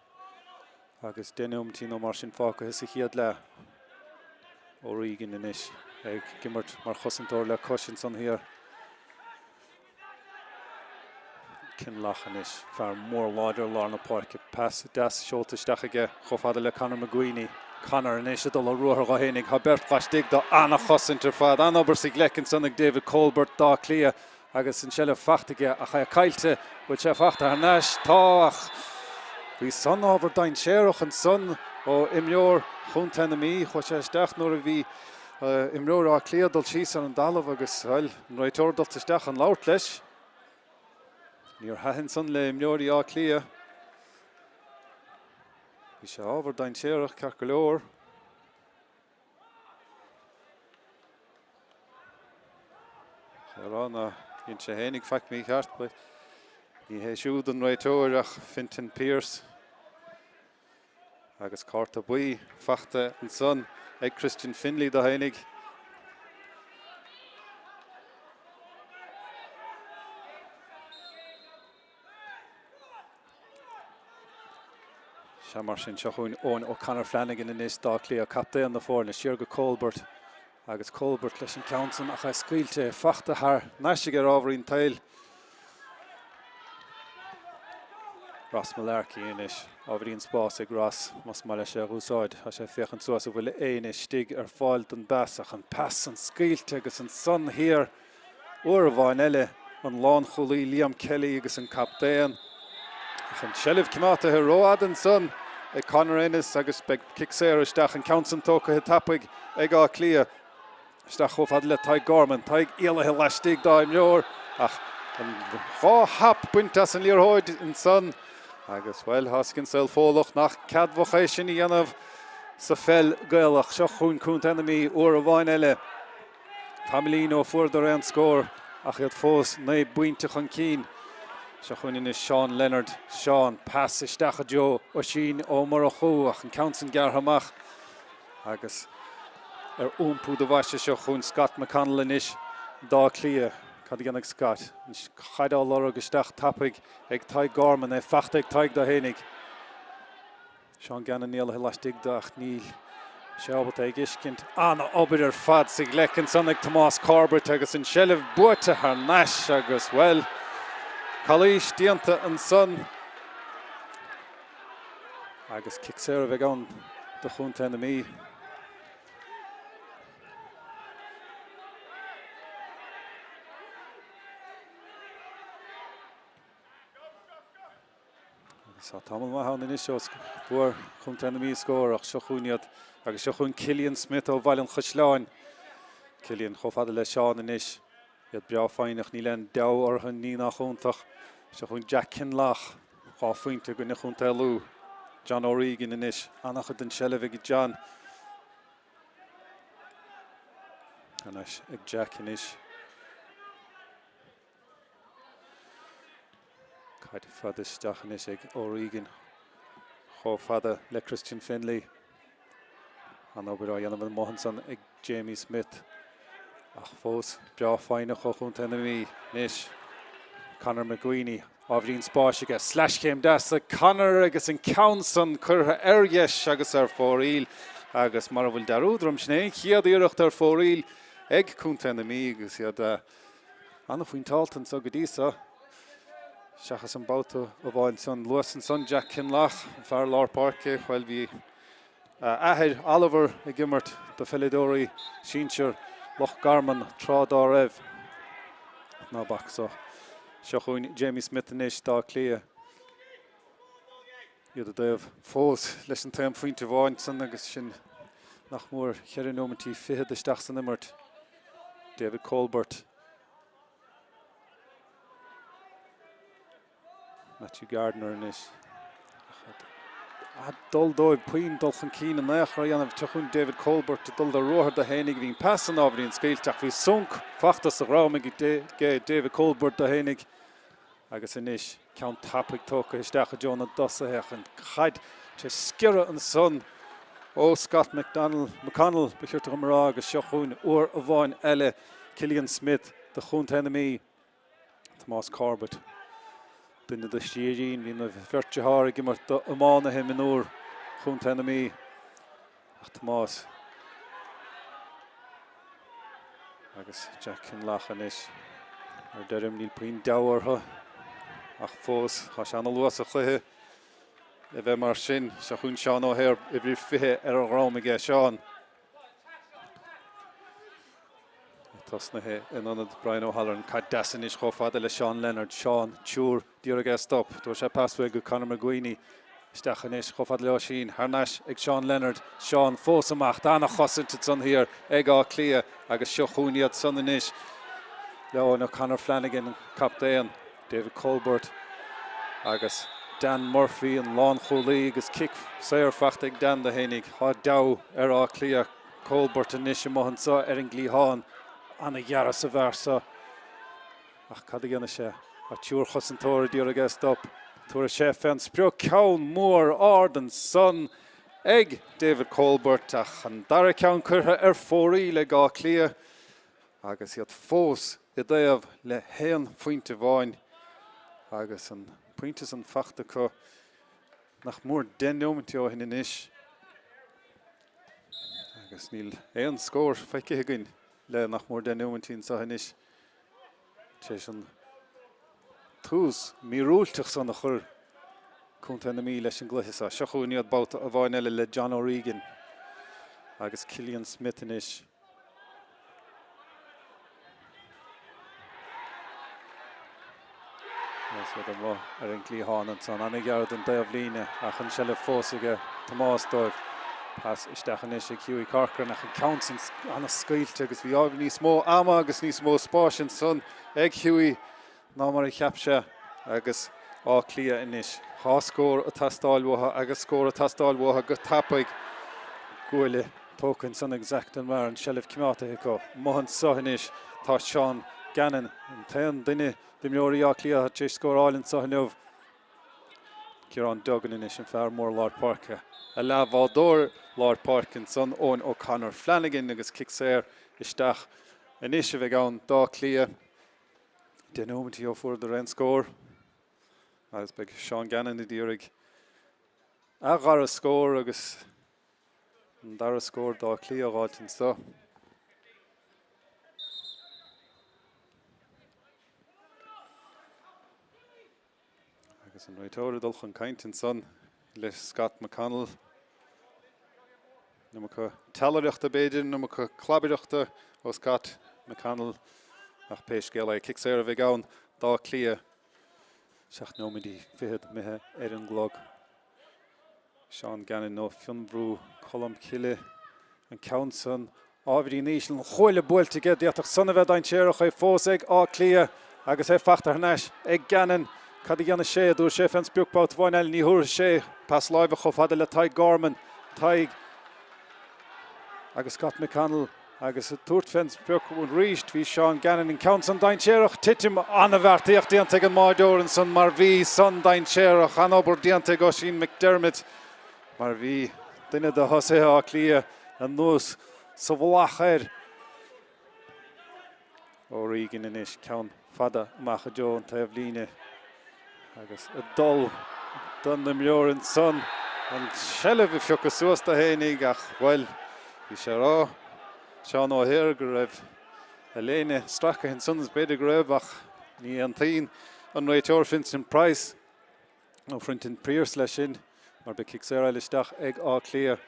Speaker 1: agus 10 nóimeataí nó mar sin fágtha sa chéad leath. O'Regan anois ag imirt mar chosantóir le cois ansan thiar. Kinlough anois, fear mór láidir lár na páirce. Pas deas seolta isteach aige chomh fada le Conor McGuiney. Conor anois ag dul ar ruathar dho fhéinig. Tá beirt laistigh de. An-chosaint ar fad. An-obair sa ghleic ansan ag David Colbert d'Áth Cliath. Agus an tseilbh fachta aige ach é caillte. Bhfuil sé fachta thar n-ais? Tá ach bhí san ábhar dainséarach ansan ó imreoir Chontae na Mí. Chuaigh sé isteach nuair a bhí imreoir Átha Cliath dul síos ar an dtalamh agus, bhuel, an réiteoir dulta isteach chun labhairt leis. Níor thaitin san le imreoirí Átha Cliath. Bhí sé ábhar dainséarach ceart go leor. Cé a rá ná dhein sé fhéinig faic mícheart, but ní hé siúd an réiteoir ach Fintan Pierce. Agus cárta buí fachta ansan ag Christian Finlay do fhéinig. Sea, mar sin, seo chugainn Eoin O'Connor Flanagan anois d'Áth Cliath, captaen na foirne, siar go Colbert agus Colbert leis an ceann san ach é scaoilte, fachta thar n-ais aige ar ámharaí an tsaoil. Ross Mullarkey anois, ábhairín spáis ag Ross, más maith leis é a dh'úsáid. Tá sé ag féachaint suas an bhfuil éinne istigh ar fáil don bpas ach an pas san scaoilte agus ansan thiar Uair amháin eile, an lánchúlaí Liam Kelly agus an captaen. Ach an tseilbh coimeádaithe rófhada ansan ag Conor Ennis agus beidh cic saor isteach, an ceann san tógtha tapaidh ag Áth Cliath. Isteach chomh fada le Tadhg Gorman. Tadhg éalaithe laistigh dá imreoir ach an dá hap bainte as an liathróid ansan agus, bhuel, tá a fhios ag an saol Fódhlach nach ceadmhach é sin a dhéanamh sa pheil Gaelach. Seo chugainn Contae na Mí uair amháin eile. Tamaillín ó fuaireadar aon scór ach iad fós 9 bpointe chun cinn. Seo chugainn anois Seán Leonard. Seán, pas isteach i dtreo Oisín Ó Murchú ach an ceann san gearrtha amach agus ar iompú do bhoise seo chugainn Scott McConnell anois d'Áth Cliath. Cad a dhéanfaidh Scott? An chaid á lorg isteach tapaidh ag Tadhg Gorman, é fachta ag Tadhg dó fhéinig. Seán Gannon éalaithe laistigh de ach níl sé ábalta é a fheiscint. An-obair ar fad sa ghleic ansan ag Tomás Corbett agus an tseilbh buaite thar n-ais agus, bhuel, calaois déanta ansan agus cic saor a bheidh ann do chontae na Mí. Agus tá tamall maith ann anois ó fuair Contae na Mí scór ach seo chugainn iad agus seo chugainn Cillian Smith ó Bhaile an Chaisleáin. Cillian chomh fada le Seán anois. Iad breá foighneach, níl aon deabhadh orthu, ní nach iontach. Seo chugainn Jack Kinlough, 2 phointe i gcoinne Chontae Lú. John O'Regan anois, an-chuid den tseilbh ag John. Thar n-ais ag Jack anois. Caid fada isteach anois ag O'Regan. Chomh fada le Christian Finlay. An obair á dhéanamh amuigh ansan ag Jamie Smith. Ach fós breá foighneach ó chontae na Mí anois. Conor McGuiney, ábhairín spáis aige. Sleaschéim deas ag Conor agus an ceann san curtha ar dheis agus ar fóraoil. Agus mara bhfuil dearúd orm, sin é an chéad iarracht ar fóraoil ag contae na Mí agus iad An-phointeálta anso go dtí so, seachas an babhta amháin san. Luas ansan Jack Kinlough, an fear lár páirce, bhuel bhí a athair Oliver ag imirt do pheileadóirí sinsir Loch Garman tráth dá raibh. Ná bac so. Seo chugainn Jamie Smith anois d'Áth Cliath. Iad i dtaobh fós leis an t-aon phointe amháin san agus sin nach mór cheithre nóimintí fichead isteach san imirt. David Colbert. Matthew Gardiner anois. Ag dul dóibh puinn dul chun cinn in aon chor a dhéanamh. Seo chugainn David Colbert ag dul de ruathar dó fhéinig. Bhí an pas san ábhairín scaoilte ach bhí sonc fachta sa dhrom ag David Colbert dó fhéinig agus anois Ceann tapaidh tógtha isteach i dtreo na dtosaithe ach an chaid tar éis sciorradh ansan ó Scott McDonald, McConnell ba cheart dom a rá agus seo chugainn uair amháin eile Killian Smith do chontae na Mí. Tomás Corbett, duine de thrírín, bhí na bheirt dearthár ag imirt do iománaithe mionúr chontae na Mí. Ach Tomás agus Jack Kinlough anois. Mar a deirim, níl puinn deabhadh orthu ach fós tá sé ana-luath sa chluiche le bheith mar sin. Seo chugainn Seán O'Hare, uimhir 20 ar a dhrom aige. Seán tosnaithe in ionad Brian O'Halloran. Caid deas anois chomh fada le Seán Leonard. Seán, triúr D'iarraidh é a stop. Tabharfaidh sé pas uaidh go Conor McGuiney. Isteach anois chomh fada le Oisín. Thar n-ais ag Seán Leonard. Seán fós amach. Tá ana-chosaint ansan thiar ag Áth Cliath agus seo chugainn iad san anois le Eoin O'Connor Flanagan, an captaen, David Colbert agus Dan Murphy, an lánchúlaí agus cic saor fachta ag Dan do fhéinig. Tá deabhadh ar Áth Cliath. Colbert anois amuigh anso ar an gcliathán. Ana-ghearradh sa bhfear so. Ach cad a dhéanfaidh sé? Tá triúr chosantóir a d'iarraidh é a stop. Tabharfaidh sé fén sprioc. Ceann mór ard ansan ag David Colbert ach an dara ceann curtha ar fóraoil ag Áth Cliath agus iad fós i dtaobh le haon phointe amháin agus an pointe san fachta acu nach mór 10 neomaintí ó shin anois agus níl aon scór feicthe againn le nach mór 10 neomaintí anseo anois. Tar éis an tús míorúilteach san a chuir Contae na Mí leis an gcluiche seo. Seo chugainn iad babhta amháin eile le John O'Regan agus Killian Smith anois. Agus iad amuigh ar an gcliathán ansan. An-ghearradh don dtaobhlíne ach an seilbh fós aige Tomás dóibh. Pas isteach anois ag Hughie Corcoran ach an ceann san an-scaoilte agus bhí níos mó ama agus níos mó spáis ansan ag Hughie ná mar a cheap sé agus Áth Cliath anois. Tá scór ag teastáil uathu agus scór ag teastáil uathu go tapaidh. Guaille tógtha ansan ag Zach Dunbar, an seilbh coimeádta acu. Amuigh anso anois tá Seán Gannon, an t-aon duine d'imreoirí Átha Cliath atá tar éis scóráil anso inniu. Ciarán Duggan anois, an fear mór lár páirce, a leathbhádóir lár páirce ansan, Eoin O'Connor Flanagan agus cic saor isteach anois a bheidh ann d'Áth Cliath. 10 nóimintí ó fuaireadar aon scór agus beidh Seán Gannon ag iarraidh a dhara scór agus an dara scór d'Áth Cliath a dh'fháilt anso. Agus an réiteoir ag dul chun cainte ansan le Scott McConnell. An iomarca teallaireachta b'fhéidir, an iomarca clabaireachta ó Scott McConnell ach pé scéal é, cic saor a bheidh ann d'Áth Cliath. 7 nóiméidí fichead imithe ar an gclog. Seán Gannon ó Fionnbhrú Colm Cille an ceann san ábhairín íseal, an chuaille buailte aige, d'fhéadfadh san a bheith dainséarach, é fós ag Áth Cliath agus é fachta thar n-ais ag Gannon. Cad a dhéanfaidh sé? An dtabharfaidh sé fén sprioc babhta amháin eile? Ní thabharfaidh sé. Pas láimhe chomh fada le Tadhg Gorman. Tadhg agus Scott McConnell. Agus ag tabhairt fén sprioc arís bhí Seán Gannon, an ceann san dainséarach, titim an-bheartaíocht déanta ag an mbáireoir ansan mar bhí san dainséarach, an-obair déanta ag Oisín McDermott mar bhí duine de thosaithe Átha Cliath anuas sa mhullach air. O'Regan anois, ceann fada amach i dtreo an taobh líne agus ag dul don imreoir ansan an tseilbh a phiocadh suas do fhéinig ach, bhuel, bhí sé ag rá, Seán O'Hare, go raibh a léine stractha ansan is b'fhéidir go raibh ach ní aontaíonn an réiteoir Fintan Price nó Fintan Pierce leis sin mar beidh cic saor eile isteach ag Áth Cliath.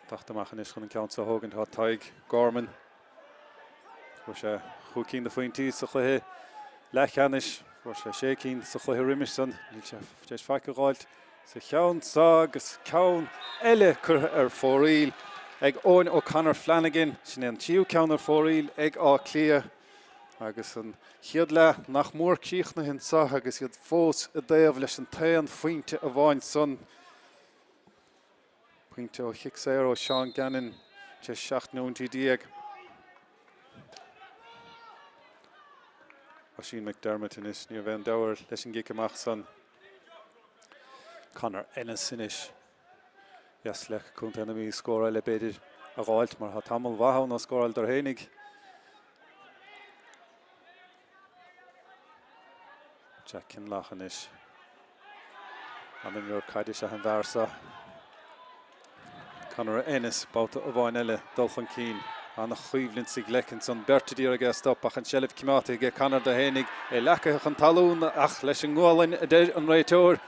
Speaker 1: Teacht amach anois chun an ceann seo a thógaint tá Tadhg Gorman. Fuair sé chúig cinn de phointí sa chluiche leathcheannais, fuair sé sé cinn sa chluiche roimis san. Níl sé tar éis faic a dh'fháilt sa cheann seo agus ceann eile curtha ar fóraoil ag Eoin O'Connor Flanagan. Sin é an tríú ceann ar fóraoil ag Áth Cliath agus an chéad leath nach mór críochnaithe anseo agus iad fós i dtaobh leis an t-aon phointe amháin san. Pointe ó chic saor ó Seán Gannon tar éis 17 neomat. Oisín McDermott anois, ní raibh aon dabht air leis an gcic amach san. Conor Ennis anois. Dheas le Contae na Mí scór eile b'fhéidir a dh'fháilt mar tá tamall mhaith ann ó scóráileadar fhéinig. Jack Kinlough anois. An-imreoir caide is ea an fear seo. Conor Ennis, babhta amháin eile dul chun cinn. An-choimhlint sa ghleic ansan. Beirt a d'iarraidh é a stop ach an tseilbh coimeádta aige Conor do fhéinig. É leacaithe chun talún ach leis an ngualainn a deir an réiteoir.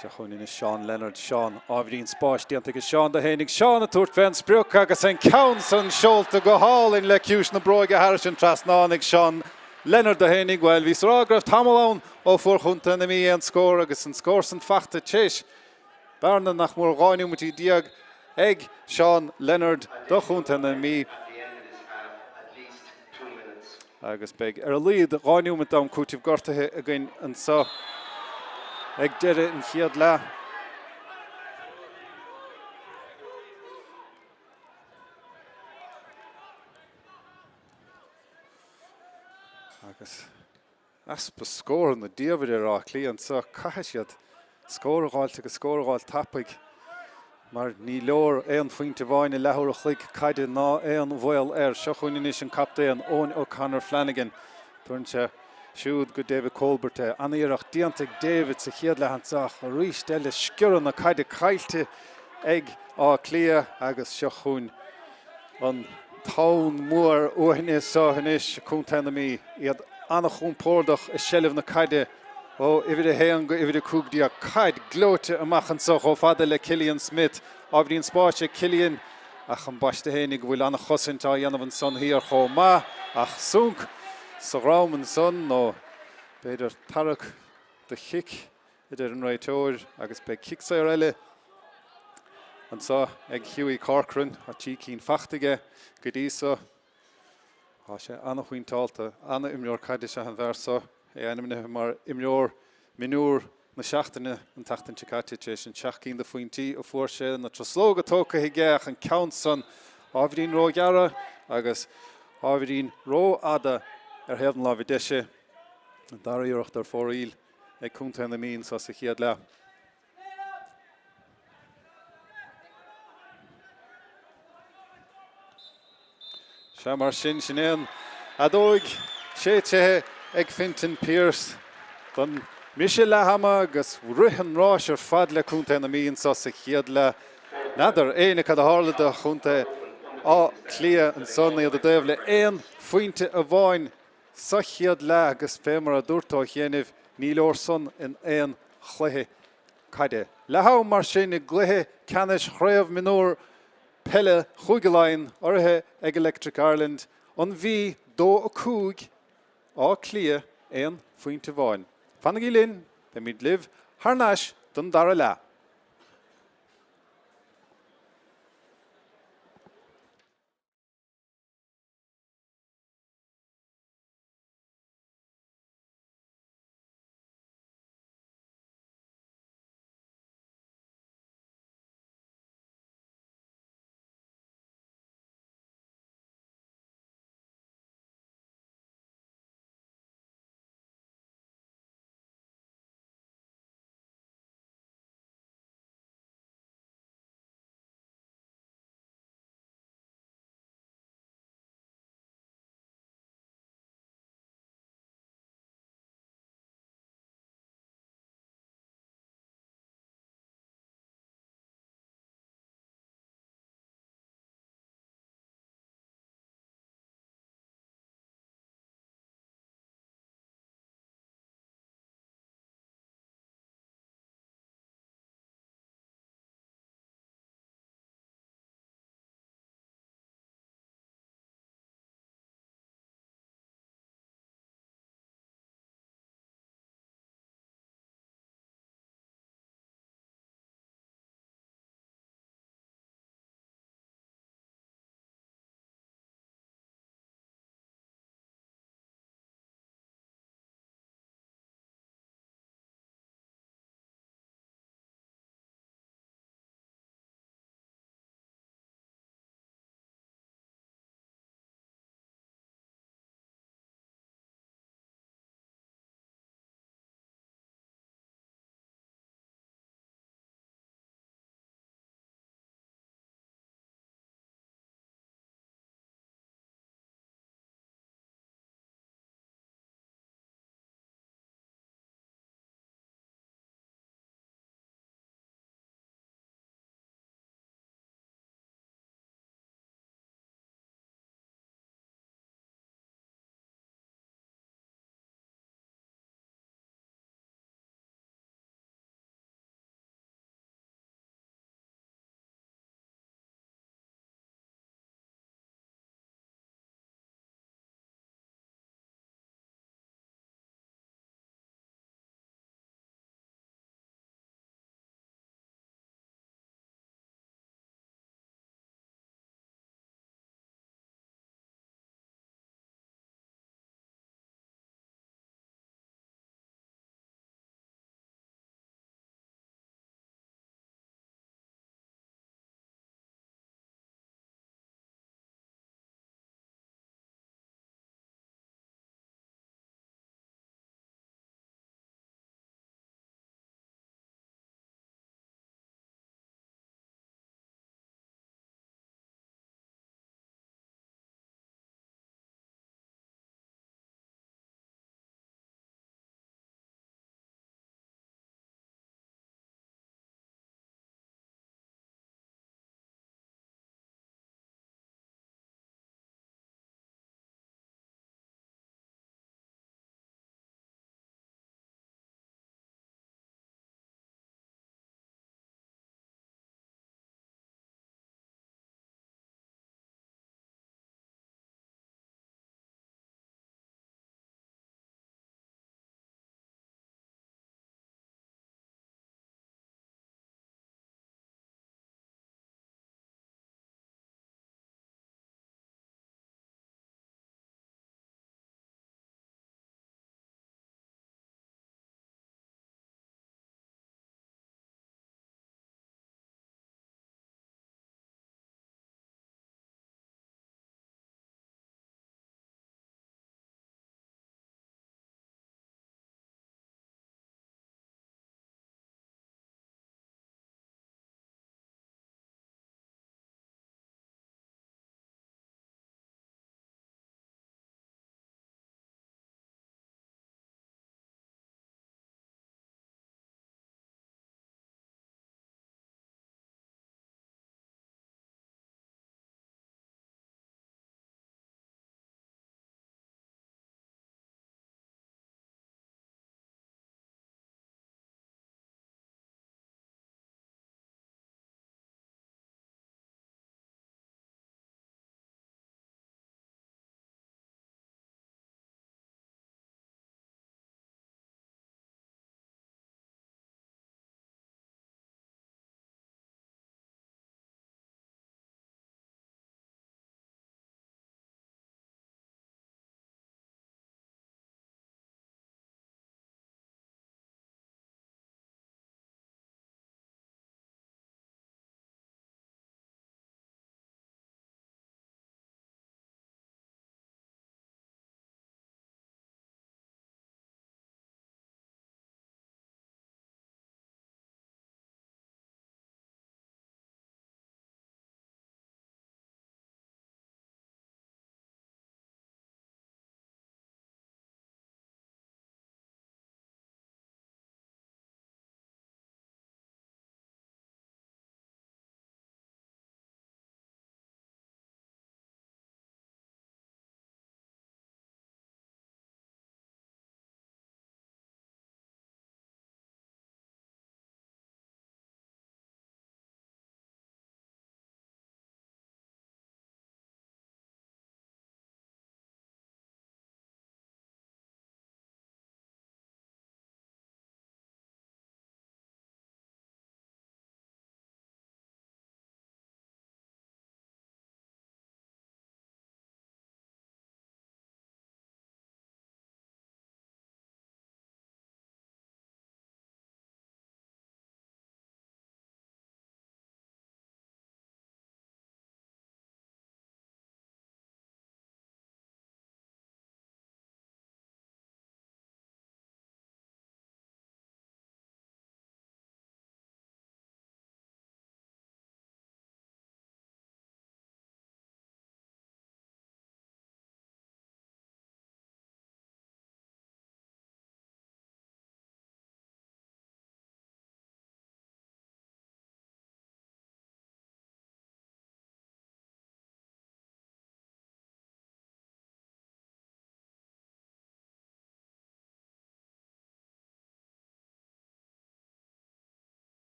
Speaker 1: Seo chugainn anois Seán Leonard. Seán, ábhairín spáis déanta aige Seán do fhéinig. Seán ag tabhairt fén sprioc agus an ceann san seolta go hálainn le ciumhais na bróige thairis an trasnán ag Seán Leonard do fhéinig. Bhuel, bhíos ag rá go raibh tamall ann ó fuair Chontae na Mí aon scór agus an scór san fachta tar éis bearna nach mór 12 neomat ag Seán Leonard do Chontae na Mí. Agus beidh ar a laghad 2 neomat d'am cúitimh gortaithe againn anseo ag deireadh an chéad leath. Agus Easpa scóranna diamhair ar Áth Cliath anseo. Caithfidh siad scór a dh'fháilt agus scór a dh'fháilt tapaidh mar ní leor aon phointe amháin i leathuair a chloig caide ná aon bhaol air. Seo chugainn anois an captaen, Eoin O'Connor Flanagan. Tabharann sé siúd go David Colbert é. An-iarracht déanta ag David sa chéad leath anseo ach arís eile sciorradh na caide caillte ag Áth Cliath agus seo chugainn an tonn mhór uaithne seo anois, Contae na Mí, iad an-chompordach i seilbh na caide ó uimhir 1 go uimhir 15. Caid gleoite amach anseo chomh fada le Cillian Smith. Ábhairín spáis ag Cillian ach ambaiste fhéinig go bhfuil an-chosaint á dhéanamh ansan thiar chomh maith ach sonc sa dhrom ansan nó b'fhéidir tarrac do chic a deir an réiteoir agus beidh cic saor eile anseo ag Hughie Corcoran. Tá trí cinn fachta aige go dtí so. Tá sé an-phointeálta, an-imreoir caide is ea an fear seo, é ainmnithe mar imreoir mionúr na seachtaine an tseachtain seo caite tar éis an seacht gcinn de phointí a fuair sé, na truslóga tógtha aige ach an ceann san ábhairín róghearr agus ábhairín rófhada ar thaobh na láimhe deise. An dara iarracht ar fóraoil. ag Contae na Mí anseo sa chéad leath. Sea, mar sin, sin é an fheadóig séidte ag Fintan Pierce don mbriseadh leath-ama agus rith an ráis ar fad le Contae na Mí anseo sa chéad leath. N'fheadar éinne cad a tharla do Chontae Átha Cliath ansan, iad i dtaobh le aon phointe amháin Sa chéad leath agus fé mar a dúrt ó chianaibh, ní leor san in aon chluiche caide. Leath-am mar sin i gcluiche ceannais Chraobh Mionúr Peile Chúige Laighean, urraithe ag Electric Ireland, An Mhí 2 5, Áth Cliath aon phointe amháin. Fanaigí linn, beimid libh thar n-ais don dara leath.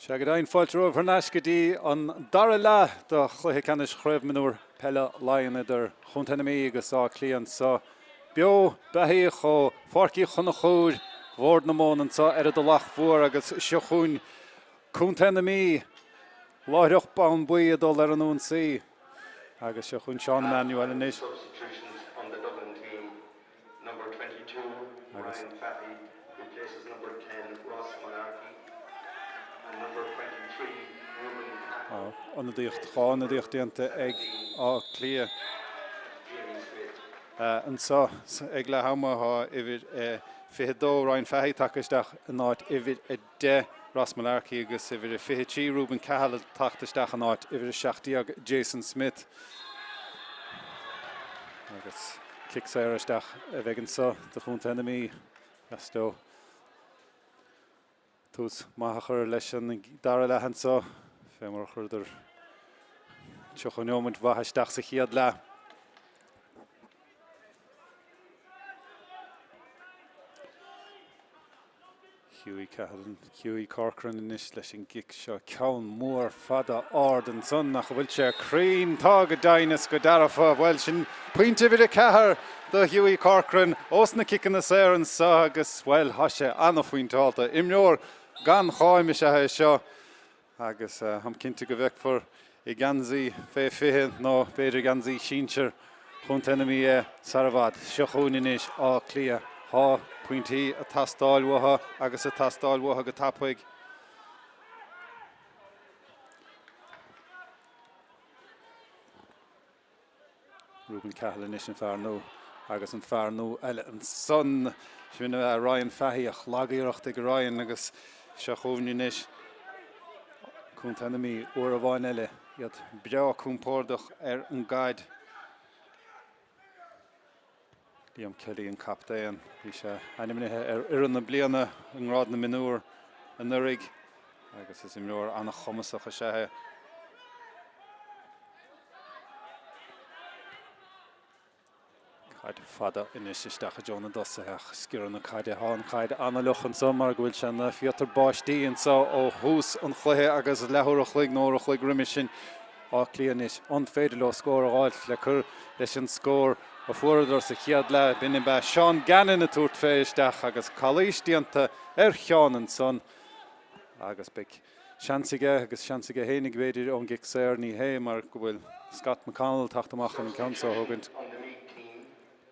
Speaker 1: Sea, go deimhin, fáilte romhaibh thar n-ais go dtí an dara leath de chluiche ceannais Chraobh Mionúr Peile Laighean idir Chontae na Mí agus Áth Cliath anseo beo beathaíoch ó Pháirc Uí Chonchúir, Bhord na Móna anseo ar an dTulach Mhór agus seo chugainn Contae na Mí láithreach bonn buí ag dul ar an ionsaí agus seo chugainn Seán Emmanuel anois.
Speaker 2: Number 22, Ryan Fahy replaces number 10, Ross Mullarkey and number 23, Reuben Cahill.
Speaker 1: Ionadaíocht, 2 ionadaíocht déanta ag Áth Cliath anseo ag leath ama. Tá uimhir 22, Ryan Fahy, tagtha isteach in áit uimhir 10, Ross Mullarkey agus uimhir 23, Reuben Cahill ag teacht isteach in áit uimhir 17, Jason Smith. Agus cic saor isteach a bheidh anseo do chontae na Mí. Deas leo tús maith a chur leis an dara leath anseo, fé mar a chuireadar 30 neomaint mhaith isteach sa chéad leath. Hughie Cahalane, Hughie Corcoran anois leis an gcic seo. Ceann mór fada ard ansan ach an bhfuil sé cruinn? Tá go deimhin is go dearfa. Bhuel, sin pointe uimhir 4 do Hughie Corcoran ós na ciceanna saor anso agus, bhuel, tá sé an-phointeálta. Imreoir gan cháim is ea é seo. Agus táim cinnte go bhfeicfear i ngeansaí fé 20 nó b'fhéidir geansaí sinsir Chontae na Mí é sar i bhfad. Seo chugainn anois Áth Cliath. Tá pointí ag teastáil uathu agus ag teastáil uathu go tapaidh. Reuben Cahill anois an fear nua agus an fear nua eile ansan. Sin Ryan Fahy ach lag-iarracht ag Ryan agus seo chugainn anois Contae na Mí uair amháin eile. Iad breá compordach ar an gcaid. Liam Kelly an captaen. Bhí sé ainmnithe ar fhoireann na bliana i ngrád na mionúr anuraidh agus is imreoir an-chumasach is ea é. Caid fada anois isteach i dtreo na dtosaithe ach sciorradh na caide. Tá an chaid an-fhliuch anseo mar go bhfuil sé ina phíotar báistí anseo ó thús an chluiche agus leathuair a chloig nó uair a chloig roimis sin. Áth Cliath anois, an féidir leo scór a dh'fháilt le cur leis an scór a fuaireadar sa chéad leath? B'in ab ea Seán Gannon ag tabhairt fé isteach agus calaois déanta ar Sheán ansan agus beidh seans aige agus seans aige fhéinig b'fhéidir ón gcic saor, ní hé mar go bhfuil Scott McConnell ag teacht amach chun an ceann seo a thógaint.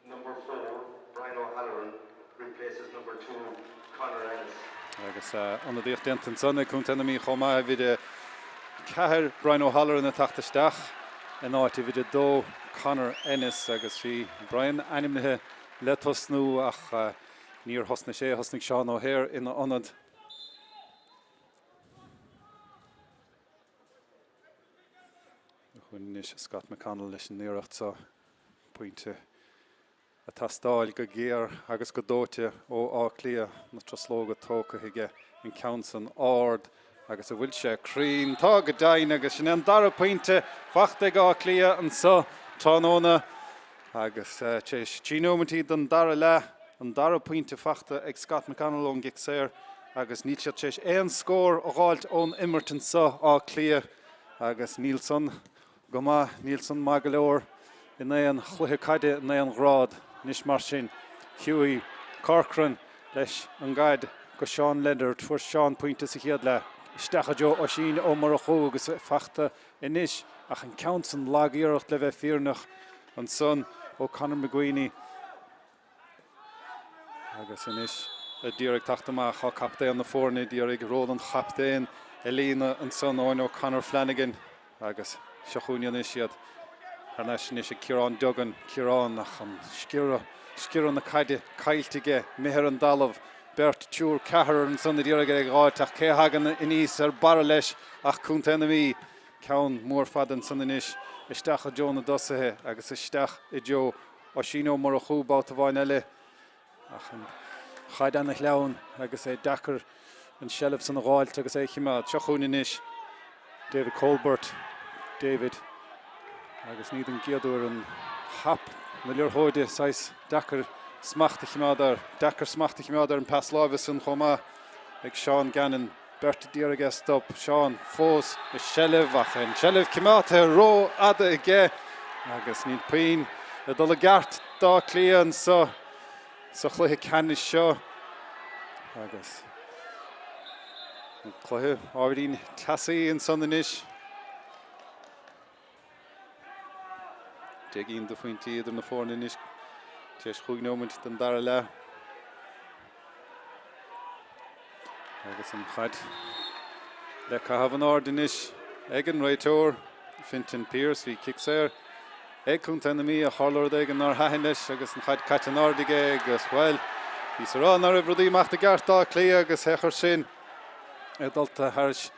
Speaker 2: Number 4, Brian O'Halloran replaces number 2, Conor Ennis.
Speaker 1: Agus ionadaíocht déanta ansan ag Contae na Mí chomh maith, uimhir 4, Brian O'Halloran ag teacht isteach in áit uimhir 2, Conor Ennis. Agus bhí Brian ainmnithe le tosnú ach níor thosnaigh sé, thosnaigh Seán O'Hare ina ionad. Anois Scott McConnell leis an iarracht seo. Pointe ag teastáil go géar agus go dóite ó Áth Cliath, na truslóga tógtha aige, an ceann san ard agus an bhfuil sé cruinn? Tá go deimhin agus sin é an dara pointe fachta ag Áth Cliath anseo tráthnóna agus tar éis 3 nóimeintí den dara leath, an dara pointe fachta ag Scott McConnell ón gcic saor agus níl siad tar éis aon scór a dh'fháilt ón imirt anseo, Áth Cliath, agus níl san Go maith, níl san maith go leor in aon chluiche caide in aon ghrád. Anois mar sin, Hughie Corcoran leis an gcaid go Seán Leonard. Fuair Seán pointe sa chéad leath. Isteach i dtreo Oisín Ó Murchú agus fachta anois ach an ceann san lag-iarracht le bheith fírinneach ansan ó Conor McGuiney. Agus anois a d'iarraidh teacht amach tá captaen na foirne d'iarraidh ról an chaptaein a líonadh ansan, Eoin O'Connor Flanagan. Agus seo chugainn anois iad thar n-ais anois ag Ciarán Duggan. Ciarán ach an sciorradh, sciorradh na caide caillte aige, imithe ar an dtalamh. Beirt, triúr, ceathrar ansan a d'iarraidh é a dh'fháilt ach cé a thagann aníos ar barra leis ach Contae na Mí. Ceann mór fada ansan anois isteach i dtreo na dtosaithe agus isteach i dtreo Oisín Ó Murchú babhta amháin eile ach an chaid ana-shleamhain agus é deacair an seilbh san a dh'fháilt agus é a chimeád. Seo chugainn anois David Colbert. David agus ní den gcéad uair an hap na liathróide saghas deacair smacht a chimeád air. Deacair smacht a chimeád ar an pas láimhe san chomh maith ag Seán Gannon. Beirt d'iarraidh é a stop. Seán fós i seilbh ach an tseilbh coimeádta ró-fhada aige agus níl puinn ag dul i gceart d'Áth Cliath anso sa chluiche ceannais seo agus an cluiche ábhairín teasaí ansan anois. 10 gcinn de phointí idir na foirne anois tar éis chúig nóimint den dara leath. Agus an chaid le caitheamh in airde anois ag an réiteoir, Fintan Pierce. Bhí cic saor ag Contae na Mí ach tharla rud éigin nár thaitin leis agus an chaid caite in airde aige agus, bhuel, bhíos ag rá nach raibh rudaí ag imeacht i gceart d'Áth Cliath agus féach air sin é dulta thairis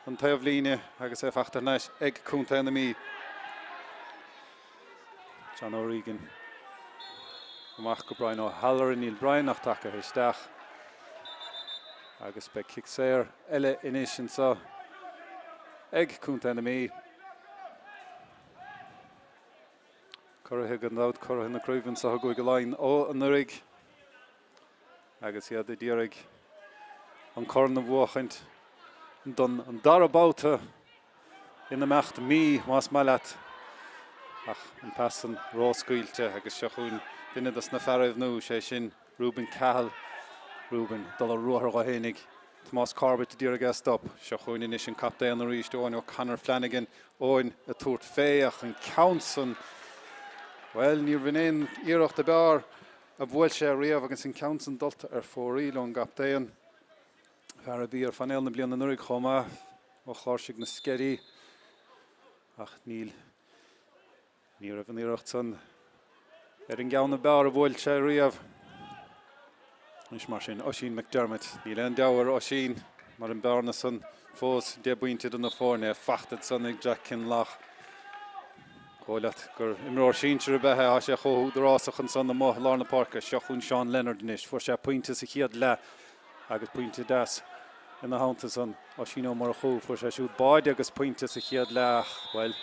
Speaker 1: an taobhlíne agus é fachta thar n-ais ag Contae na Mí. John O'Regan amach go Brian O'Halloran. Níl Brian ach tagtha isteach agus beidh cic saor eile anois anseo ag Contae na Mí. Curaithe gan dabht, curaithe na craoibhe anseo i gCúige Laighean ó anuraidh. Agus iad ag iarraidh an corn a bhuachaint don dara babhta in imeacht mí, más maith leat. Ach an pas san róscaoilte agus seo chugainn duine dos na fearaibh nua, sé sin Reuben Cahill. Reuben ag dul ar ruathar dho fhéinig. Tomás Corbett a d'iarraidh é a stop. Seo chugainn anois an captaen arís, Eoin O'Connor Flanagan. Eoin ag tabhairt fé ach an ceann san, bhuel, níorbh in aon iarracht ab fhearr a bhuail sé riamh agus an ceann san dulta ar fóraoil ón gcaptaen, fear a bhí ar phainéal na bliana anuraidh chomh maith, ó Chláirsigh na Sceirí. Ach níl, ní raibh an iarracht san ar an gceann ab fhearr a bhuail sé riamh. Anois mar sin, Oisín McDermott, níl aon deabhadh ar Oisín mar an bearna san fós 10 bpointe idir na foirne, fachta ansan ag Jack Kinlough. Dóigh leat gur imreoir sinsir ab ea é, tá sé chomh húdarásach ansan amuigh i lár na páirce. Seo chugainn Seán Leonard anois. Fuair sé pointe sa chéad leath agus pointe deas ina theannta san. Oisín Ó Murchú, fuair sé siúd báide agus pointe sa chéad leath ach, bhuel,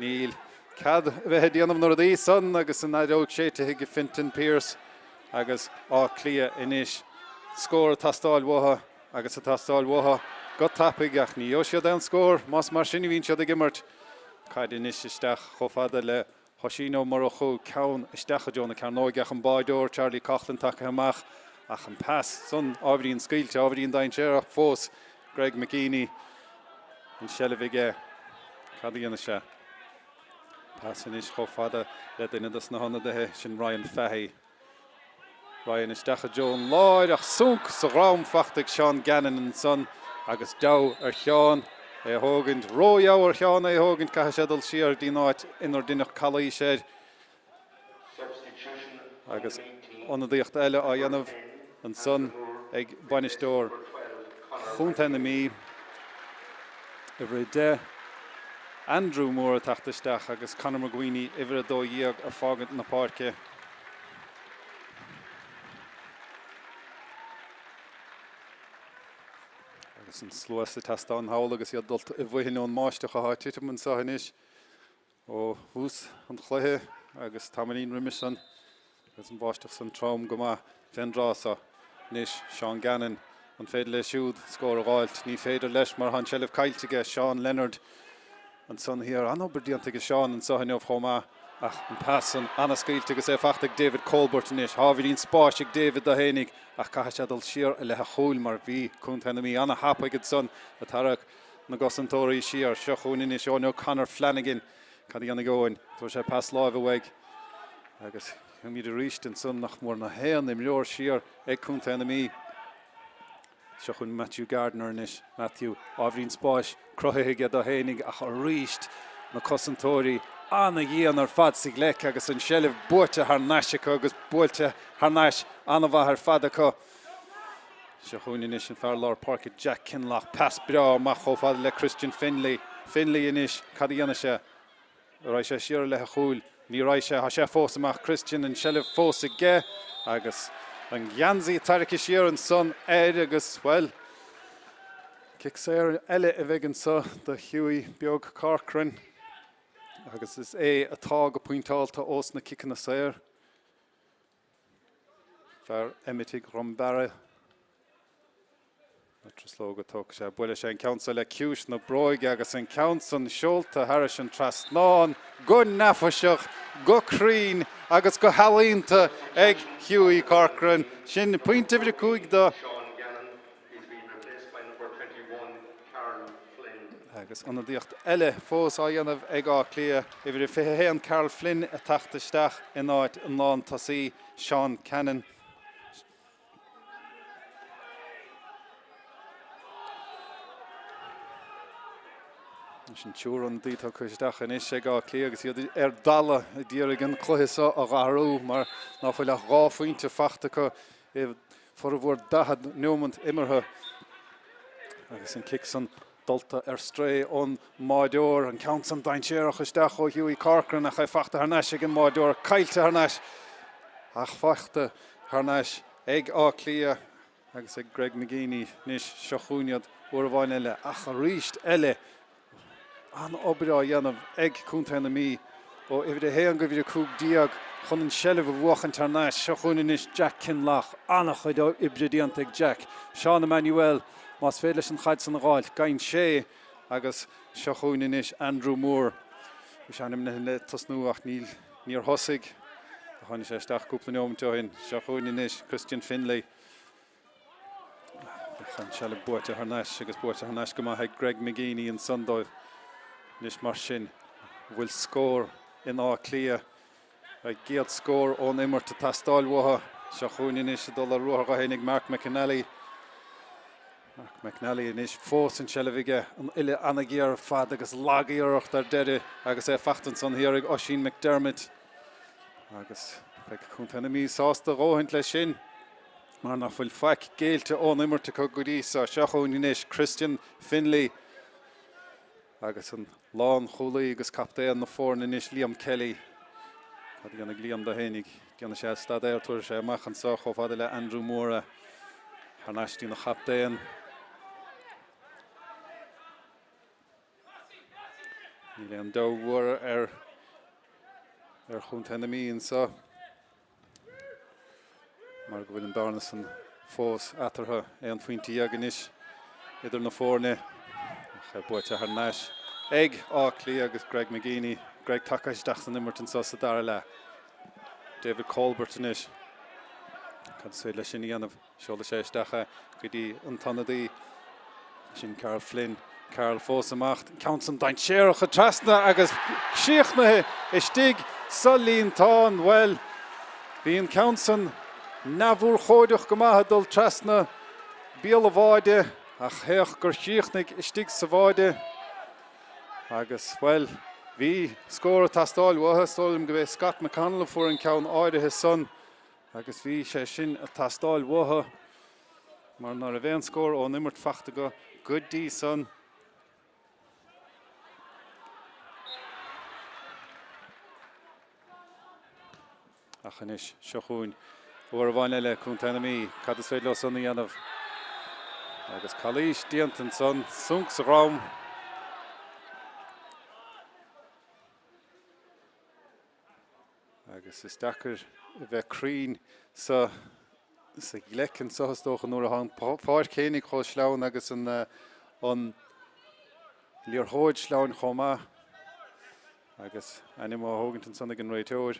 Speaker 1: níl cead a bheith ag déanamh na rudaí san agus an fheadóg séidte ag Fintan Pierce agus Áth Cliath anois. Scór ag teastáil uathu agus ag teastáil uathu go tapaidh ach ní gheobhaidh siad aon scór más mar sin a bhíonn siad ag imirt. Caid anois isteach chomh fada le hOisín Ó Murchú, ceann isteach i dtreo na cearnóige ach an báideoir Charlie Coughlan tagtha amach ach an pas san ábhairín scaoilte, ábhairín dainséarach fós. Greg McGeeney an tseilbh aige. Cad a dhéanfaidh sé? Pas anois chomh fada le duine dos na hionadaithe, sin Ryan Fahy. Ryan isteach i dtreo an láir ach sonc sa dhrom fachta ag Seán Gannon ansan agus deabhadh ar Sheán é a thógaint. Ródheabhadh ar Sheán é a thógaint, caithfidh sé dul siar go dtí an áit inar deineadh calaois air. Agus ionadaíocht eile á dhéanamh ansan ag bainisteoir Chontae na Mí, uimhir 10, Andrew Moore ag teacht isteach agus Conor McGuiney, uimhir 12, ag fágaint na páirce. Agus an slua sa tseastán thall agus iad dulta i bhfoithin ón mbáisteach atá ag titim anseo anois ó thús an chluiche agus tamaillín roimis san agus an bháisteach san trom go maith fén dtráth so. Anois Seán Gannon, an féidir leis siúd scór a dh'fháilt? Ní féidir leis mar tá an tseilbh caillte aige. Seán Leonard. Ansan thiar, an-obair déanta ag Seán anso inniu chomh maith ach an pas san an-scaoilte agus é fachta ag David Colbert anois. Tá ábhairín spáis ag David do fhéinig ach caithfidh sé dul siar i leith a chúil mar bhí Contae na Mí an-thapaidh ansan ag tarrac na gcosantóirí siar. Seo chugainn anois Eoin O'Connor Flanagan. Cad a dhéanfaidh Eoin? Tabharfaidh sé pas láimhe uaidh agus tchímid arís ansan nach mór na haon imreoir siar ag Contae na Mí. Seo chugainn Matthew Gardiner anois. Matthew, ábhairín spáis cruthaithe aige do fhéinig ach arís na cosantóirí an-dhian ar fad sa ghleic agus an seilbh buaite thar n-ais acu agus buailte thar n-ais an-mhaith ar fad acu. Seo chugainn anois an fear lár páirce Jack Kinlough. Pas breá amach chomh fada le Christian Finlay. Finlay anois, cad a dhéanfaidh sé? Raghaidh sé siar i leith a chúil. Ní raghaidh sé. Tá sé fós amach. Christian, an tseilbh fós aige agus an geansaí tarraicthe siar ansan air agus, bhuel, cic saor eile a bheidh anso do Hughie beag Corcoran agus is é atá go pointeálta ós na ciceanna saor. Fear Eimitigh Dhrom Beara. Na truslóga tógfaidh sé, buailfidh sé an ceann seo le ciumhais na bróige agus an ceann san seolta thairis an trasnán go neafaiseach, go cruinn agus go healaíonta ag Hughie Corcoran. Sin pointe uimhir 5 do.
Speaker 2: Sean Gannon, he's been replaced by number 21, Karl Flynn.
Speaker 1: Agus ionadaíocht eile fós á dhéanamh ag Áth Cliath, uimhir 21 Karl Flynn ag teacht isteach in áit an lántosaí Sean Cannon. Sin triúr ionadaí tugtha isteach anois ag Áth Cliath agus iad ar dalladh ag iarraidh an cluiche seo a dh'athrú mar ná fuil ach 2 phointe fachta acu i bhformhór 40 neomant imeartha. Agus an cic san dulta ar strae ón mbáireoir, an ceann san dainséarach isteach ó Hughie Corcoran ach é fachta thar n-ais ag an mbáireoir, caillte thar n-ais ach fachta thar n-ais ag Áth Cliath agus ag Greg McGeeney anois. Seo chugainn iad uair amháin eile ach arís eile an-obair á dhéanamh ag Contae na Mí ó uimhir 1 go uimhir 15 chun an tseilbh a bhuachaint thar n-ais. Seo chugainn anois Jack Kinlough. An-chuid oibre déanta ag Jack. Seán Emmanuel, más féidir leis an chaid san a dh'fháilt, gheibheann sé agus seo chugainn anois Andrew Moore. Bhí sé ainmnithe le tosnú ach níl, níor thosaigh. Tháinig sé isteach cúpla neomant ó shin. Seo chugainn anois Christian Finlay. Ach an tseilbh buaite thar n-ais agus buaite thar n-ais go maith ag Greg McGeeney ansan dóibh. Anois mar sin, an bhfuil scór in Áth Cliath? A gcéad scór ón imirt ag teastáil uathu. Seo chugainn anois ag dul ar ruathar dó fhéinig Mark McInally. Mark McNally anois fós an tseilbh aige, an uille an-ghéar ar fad agus lag-iarracht ar deireadh agus é fachta ansan thiar ag Oisín McDermott. Agus beidh Contae na Mí sásta a dhóthaint leis sin mar nach bhfuil faic géillte ón imirt acu go dtí seo. Seo chugainn anois Christian Finlay agus an lánchúlaí agus captaen na foirne anois Liam Kelly. Cad a dhéanfaidh Liam dó fhéinig? Déanfaidh sé staidéar, tabharfaidh sé amach anseo chomh fada le Andrew Moore thar n-ais dtína chaptaen. Níl aon deabhadh mhór ar ar Chontae na Mí anseo mar go bhfuil an bearna san fós eatarthu, 11 phointe anois idir na foirne. Ach é buaite thar n-ais ag Áth Cliath agus Greg McGeeney. Greg tagtha isteach san imirt anseo sa dara leath. David Colbert anois. Cad is féidir leis sin a dhéanamh? Seolfaidh sé isteach é go dtí an t-ionadaí, sin Karl Flynn. Karl fós amach, an ceann san dainséarach trasna agus críochnaithe istigh sa líontán. Bhuel, bhí an ceann san neamhurchóideach go maith ag dul trasna béal an bháide ach théadh gur chríochnaigh istigh sa bháide. Agus, bhuel, bhí scór ag teastáil uathu. Is dóigh liom go b'é Scott McConnell a fuair an ceann áirithe san. Agus bhí sé sin ag teastáil uathu mar ná raibh aon scór ón imirt fachta acu go dtí san. Ach anois, seo chugainn uair amháin eile Contae na Mí. Cad is féidir leo san a dhéanamh? Agus calaois déanta ansan, sonc sa dhrom. Agus is deacair a bheith cruinn sa sa ghleic anseo is dócha nuair atá an pháirc fhéinig chomh sleamhain agus an an liathróid sleamhain chomh maith. Agus ainm á thógaint ansan ag an réiteoir.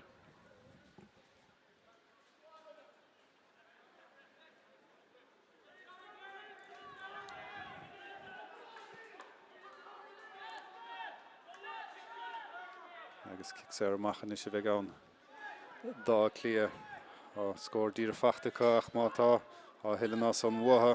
Speaker 1: Agus cic saor amach anois a bheidh ann d'Áth Cliath. Tá scór díreach fachta acu ach má tá, tá a thuilleadh ná san uathu.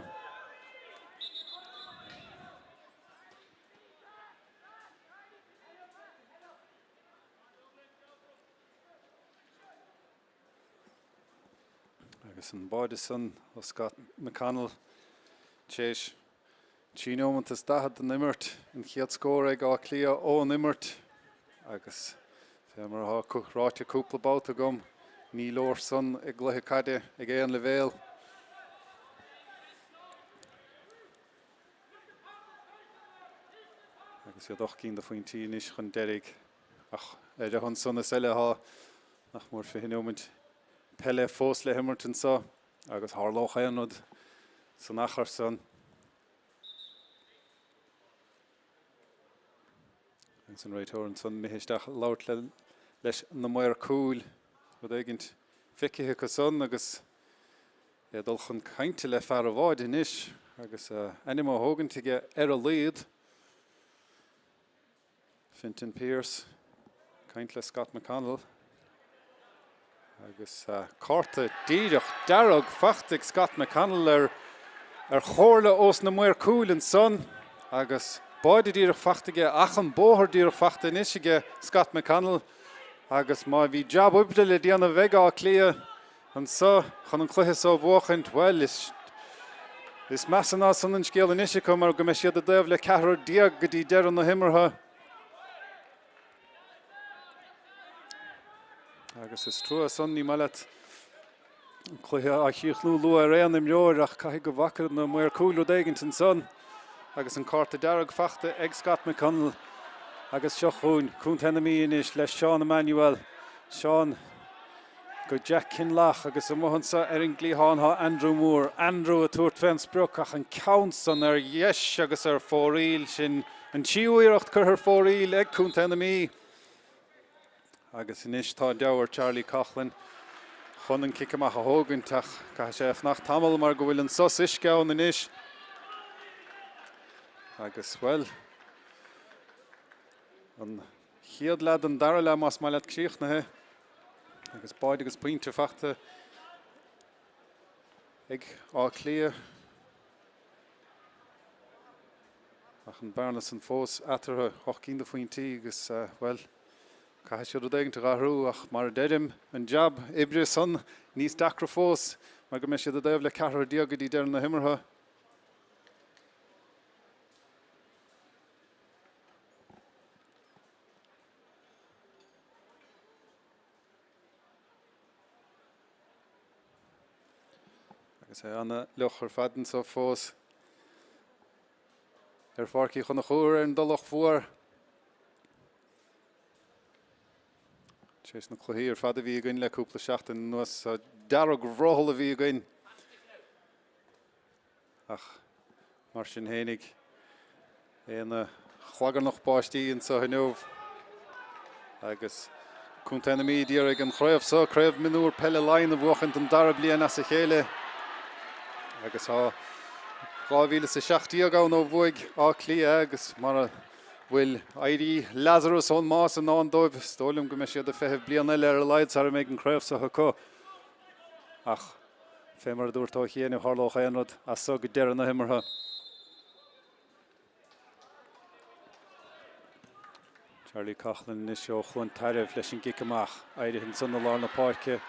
Speaker 1: Agus an báide san ó Scott McConnell tar éis 3 neomant is 40 den imirt, an chéad scór ag Áth Cliath ón imirt agus fé mar atá ráite cúpla babhta agam, ní leor san i gcluiche caide ag aon leibhéal. Agus iad 8 gcinn de phointí anois chun deiridh. Ach ar a shon san is eile tá nach mór 20 neomant peile fós le himirt anseo agus tharlódh aon rud san achar san. Agus an réiteoir ansan imithe isteach ag labhairt leis na maoir cúil, rud éigint feicthe acu san agus é ag dul chun cainte le fear an bháide anois agus a ainm á thógaint aige ar a laghad. Fintan Pierce ag caint le Scott McConnell agus cárta díreach dearg faighte ag Scott McConnell ar ar chomhairle ós na maoir cúil ansan agus báide díreach faighte aige ach an bóthar díreach faighte anois aige Scott McConnell agus má bhí jab oibre le déanamh ag Áth Cliath Anso chun an cluiche so a bhuachaint, bhuel, is is measa ná san an scéal anois acu mar go mbeidh siad i dtaobh le 14 go dtí deireadh na himeartha. Agus is trua san, ní maith leat an cluiche á chríochnú luath ar aon imreoir ach caithfidh go bhfaca na maoir cúil rud éigint ansan agus an cárta dearg faighte ag Scott McConnell agus seo chugainn Contae na Mí anois le Seán Emmanuel. Seán. Go Jack Kinlough agus amuigh anso ar an gcliathán tá Andrew Moore. Andrew ag tabhairt fén sprioc ach an ceann san ar dheis agus ar fóraoil. Sin an tríú iarracht curtha ar fóraoil ag Contae na Mí. Agus anois tá deabhadh ar Charlie Coughlan chun an cic amach a thógaint ach caithfidh sé fanacht tamall mar go bhfuil an sos uisce ann anois. Agus, bhuel, an chéad leath den dara leath más maith leat críochnaithe. Agus báide agus pointe faighte ag Áth Cliath. Ach an bearna san fós eatarthu, 8 gcinn de phointí agus, bhuel, caithfidh siad rud éigin a dh'athrú ach mar a deirim, an jab oibre san níos deacra fós mar go mbeidh siad i dtaobh le ceathrar go dtí deireadh na himeartha. Agus é ana-fhliuch ar fad anso fós ar Pháirc Uí Chonchúir ar an dTulach Mhór. Tar éis na cluichí ar fad a bhí againn le cúpla seachtain anuas, dearg-bhrothall a bhí againn. Ach mar sin fhéinig, é ina chlagarnach báistí anseo inniu agus Contae na Mí d'iarraidh an chraobh seo, Craobh Mionúr Peile Laighean a bhuachaint don dara bliain as a chéile agus tá 2017 ann ó bhuaigh Áth Cliath agus mara bhfuil éirí Lazarus ón mbás i ndán dóibh, is dóigh liom go mbeidh siad ag feitheamh bliain eile ar a laghad sara mbeidh an chraobh seo acu. Ach. Fé mar a dúirt Ó Chianaibh, tharlódh aon rud as so go deireadh na himeartha. Charlie Coughlan anois ó Chluain Tairbh leis an gcic amach. Éirithe ansan i lár na páirce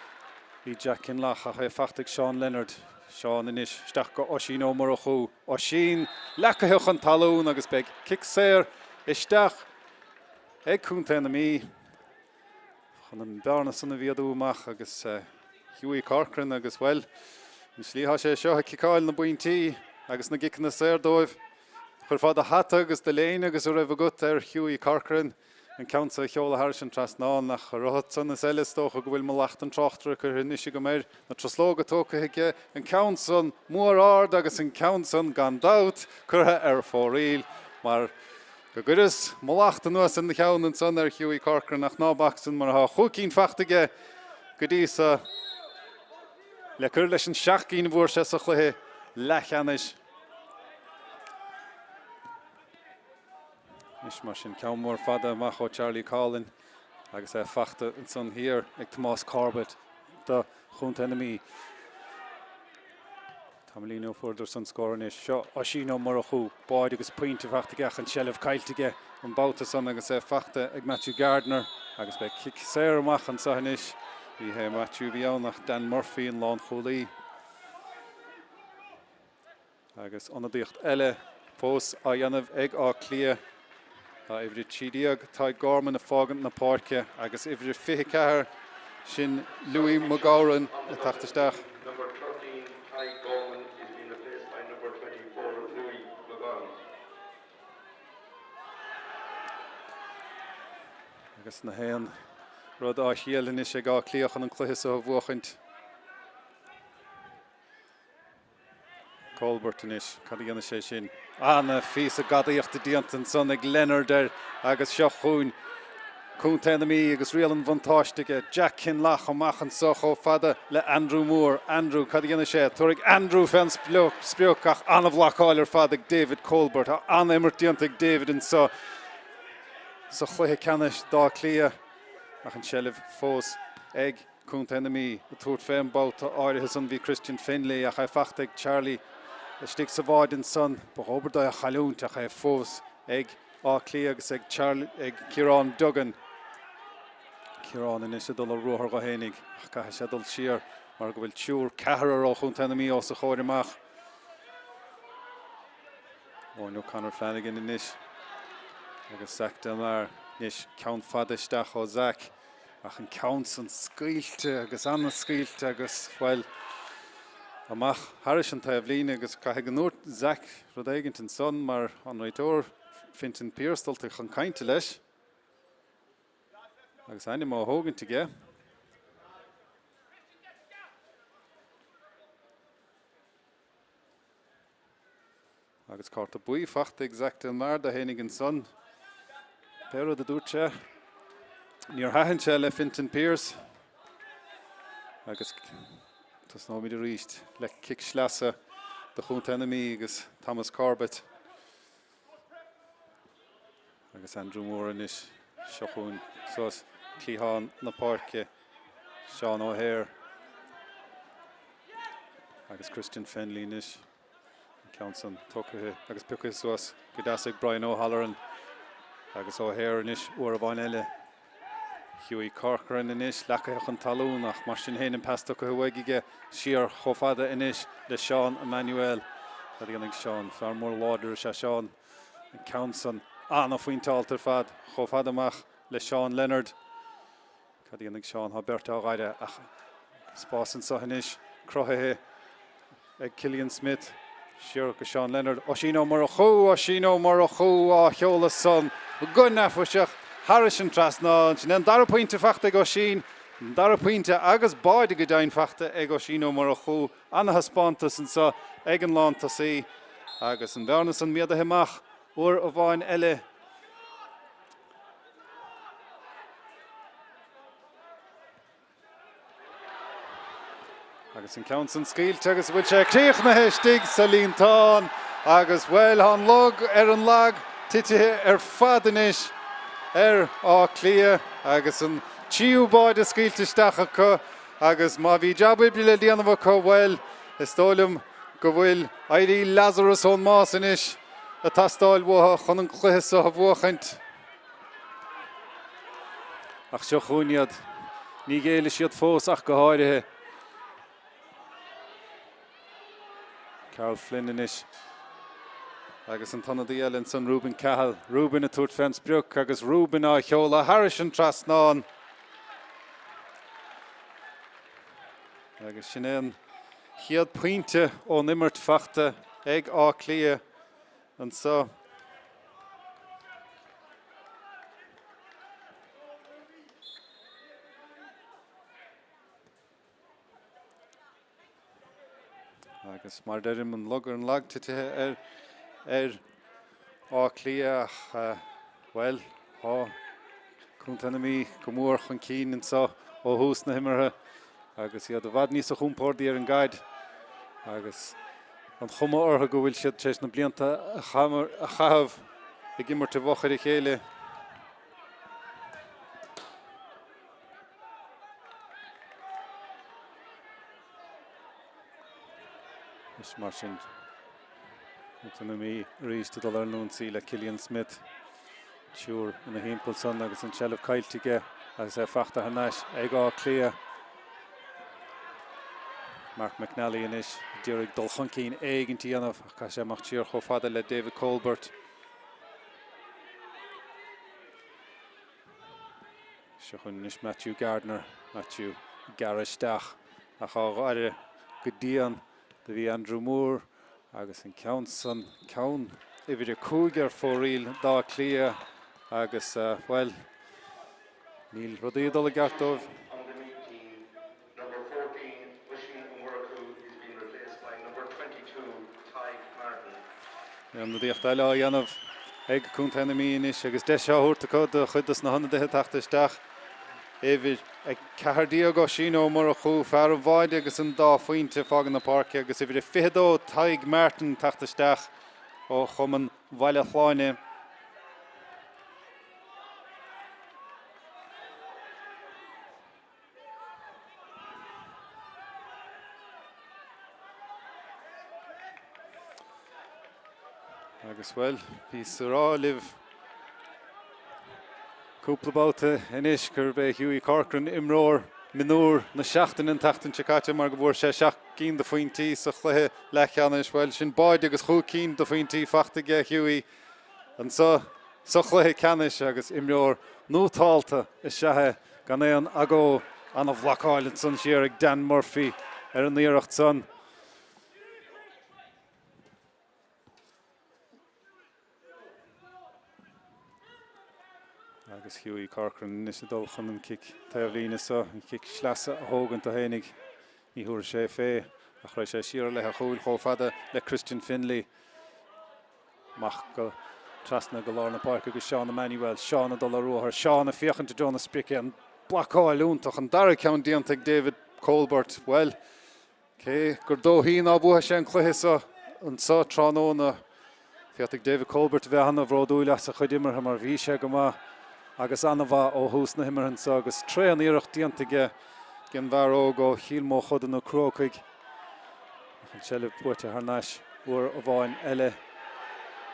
Speaker 1: bhí Jack Kinlough ach é fachta ag Seán Leonard. Seán anois isteach go Oisín Ó Murchú. Oisín leacaithe chun talún agus beidh cic saor isteach ag Contae na Mí. chun an bearna san a mhéadú amach agus Hughie Corcoran agus, bhuel, an tslí atá sé seo ag ciceáil na bpointí agus na gciceanna saor dóibh, chuirfeá do hata agus do léine agus a raibh agat ar Hughie Corcoran an ceann seo a sheoladh thairis an trasnán ach a san is eile is dócha go bhfuil mallacht an tráchtaire curtha anois agam air, na truslóga tógtha aige, an ceann san mór ard agus an ceann san gan dabht curtha ar fóraoil mar Go gcuireas mallacht anuas ina cheann ansan ar Hughie Corcoran ach ná bac san mar atá chúig cinn fachta aige go dtí so le cur leis an seacht gcinn a bhfuair sé sa chluiche leathcheannais. Anois mar sin ceann mór fada amach ó Charlie Coughlan agus é fachta ansan thiar ag Tomás Corbett do Chontae na Mí. Tamaillín ó fuaireadar san scór anois. Seo Oisín Ó Murchú, báide agus pointe fachta aige ach an tseilbh caillte aige an babhta san agus é fachta ag Matthew Gardiner agus beidh cic saor amach anseo anois. Ní hé Matthew a bhí ann ach Dan Murphy an lánchúlaí. Agus ionadaíocht eile fós á dhéanamh ag Áth Cliath. Tá uimhir 13, Tadhg Gorman, ag fágaint na páirce agus uimhir 24, sin Louis McGowran, ag teacht isteach.
Speaker 2: Number 13, Tadhg Gorman is being replaced by number 24, Louis McGowran.
Speaker 1: Agus na haon rud á thriail anois ag Áth Cliath chun an cluiche seo a bhuachaint. Colbert anois, cad a dhéanfaidh sé sin? Ana-phíosa gadaíochta déanta ansan ag Leonard air agus seo chugainn Contae na Mí agus riail an bhuntáiste aige. Jack Kinlough amach anso chomh fada le Andrew Moore. Andrew, cad a dhéanfaidh sé? Tabharfaidh Andrew fén sprioc ach an-bhlocáil ar fad ag David Colbert. Tá an-imirt déanta ag David anso sa chluiche ceannais d'Áth Cliath ach an tseilbh fós ag Contae na Mí. Ag tabhairt fén mbabhta áirithe san bhí Christian Fennelly ach é fachta ag Charlie istigh sa bháide ansan. Ba dhóbair dó é a chailliúint ach é fós ag Áth Cliath agus ag Charlie, ag Ciarán Duggan. Ciarán anois ag dul ar ruathar dho fhéinig ach caithfidh sé dul siar mar go bhfuil triúr, ceathrar ó Chontae na Mí os a chomhair amach. Eoin O'Connor Flanagan anois agus Zach Delmar anois ceann fada isteach ó Zach ach an ceann san scaoilte agus ana-scaoilte agus, bhuel, amach thairis an taobhlíne agus caithfidh go ndúirt Zach rud éigint ansan mar an réiteoir Fintan Pierce dulta chun cainte leis agus a ainm á thógaint aige. Agus cárta buí fachta ag Zach Delmar do fhéinig ansan. Pé rud a dúirt sé, níor thaitin sé le Fintan Pierce. Agus tosnóimid arís le cic sleasa do Chontae na Mí agus Thomas Corbett. Agus Andrew Moore anois, seo chugainn suas cliathán na páirce, Seán O'Hare agus Christian Fennelly anois. An ceann san tugtha agus pioctha suas go deas ag Brian O'Halloran agus O'Hare anois uair amháin eile. Hughie Corcoran anois leacaithe chun talún ach mar sin féin an pas tugtha uaidh aige siar chomh fada anois le Seán Emmanuel. Cad a dhéanfaidh Seán? Fear mór láidir is ea Seán. An ceann san an-phointeáilte ar fad chomh fada amach le Seán Leonard. Cad a dhéanfaidh Seán? Tá beirt á ghaire ach spás anseo anois cruthaithe ag Killian Smith. Siar go Seán Leonard. Oisín Ó Murchú! Oisín Ó Murchú á sheoladh san go neafaiseach thairis an trasnán. Sin é an dara pointe fachta ag Oisín. An dara pointe agus báide go deimhin fachta ag Oisín Ó Murchú. Ana-thaispeántas anseo ag an lántosaí agus an bhearna san méadaithe amach uair amháin eile. Agus an ceann san scaoilte agus bhfuil sé críochnaithe istigh sa líontán agus bhuel tá an lug ar an lag titithe ar fad anois ar Áth Cliath agus an tríú báide scaoilte isteach acu agus má bhí jab oibre le déanamh acu bhuel is dóigh liom go bhfuil éirí Lazarus ón mbás anois ag teastáil uathu chun an cluiche seo a bhuachaint. Ach seo chugainn iad. Ní ghéillfidh siad fós ach go háirithe. Karl Flynn anois agus an t-ionadaí eile ansan, Reuben Cahill. Reuben ag tabhairt fén sprioc agus Reuben á sheoladh thairis an trasnán. Agus sin é an chéad pointe ón imirt fachta ag Áth Cliath anseo. Agus mar deirim an lug ar an lag titithe ar ar Áth Cliath ach bhuel tá Contae na Mí go mór chun cinn anseo ó thús na himeartha agus iad i bhfad níosa chompordaí ar an gcaid agus an chuma orthu go bhfuil siad tar éis na blianta a chaitheamh ag imirt i bhfochair a chéile. Is mar sin Contae na Mí arís ag dul ar an ionsaí le Killian Smith. Triúr ina thimpeall san agus an tseilbh caillte aige agus é fachta thar n-ais ag Áth Cliath. Mark McNally anois ag iarraidh dul chun cinn éigint a dhéanamh ach caithfidh sé imeacht siar chomh fada le David Colbert. Seo chugainn anois Matthew Gardner. Matthew ag gearradh isteach ach á ghaire go dian do bhí Andrew Moore agus an ceann san, ceann uimhir 5 ar fóraoil d'Áth Cliath agus, bhuel, níl rudaí ag dul i gceart dóibh.
Speaker 2: On the Meath team, number 14, Oisín Ó Murchú is being replaced by number 22,
Speaker 1: Ionadaíocht eile á dhéanamh ag Contae na Mí anois agus deis á thabhairt acu do chuid dos na hionadaithe teacht isteach. Uimhir 14, Oisín Ó Murchú, fear an bháide agus an dá phointe ag fágaint na páirce agus uimhir 22, Tadhg Martin teacht isteach ó Chumann Bhaile Shláine. Agus, bhuel, bhíos ag rá libh cúpla babhta anois gurb é Hughie Corcoran imreoir mionúr na seachtaine an tseachtain seo caite mar go bhfuair sé 7 gcinn de phointí sa chluiche leathcheannais. Bhuel, sin báide agus chúig cinn de phointí fachta aige Hughie. Anseo sa chluiche ceannais agus imreoir nótálta is ea é gan aon agó. Ana-bhlocáil ansan siar ag Dan Murphy ar an iarracht san. Agus Hughie Corcoran anois ag dul chun an cic taobhlíne so, an cic sleasa a thógaint dó fhéinig. Ní thabharfaidh sé fé ach raghaidh sé siar i leith an chúil chomh fada le Christian Finlay. Amach go trasna go lár na páirce go Seán Emmanuel. Seán ag dul ar ruathar. Seán ag féachaint i dtreo na sprice. An blocáil iontach. An dara ceann déanta ag David Colbert. Bhuel, cé gur dóichí ná buafaidh sé an cluiche seo anseo tráthnóna, féadfaidh David Colbert a bheith ana-bhródúil as a chuid imeartha mar bhí sé go maith agus ana-mhaith ó thús na himeartha anseo agus tréan-iarracht déanta aige ag an bhfear óg ó Chill Mochuda na Crócaigh. Ach an tseilbh buaite thar n-ais uair amháin eile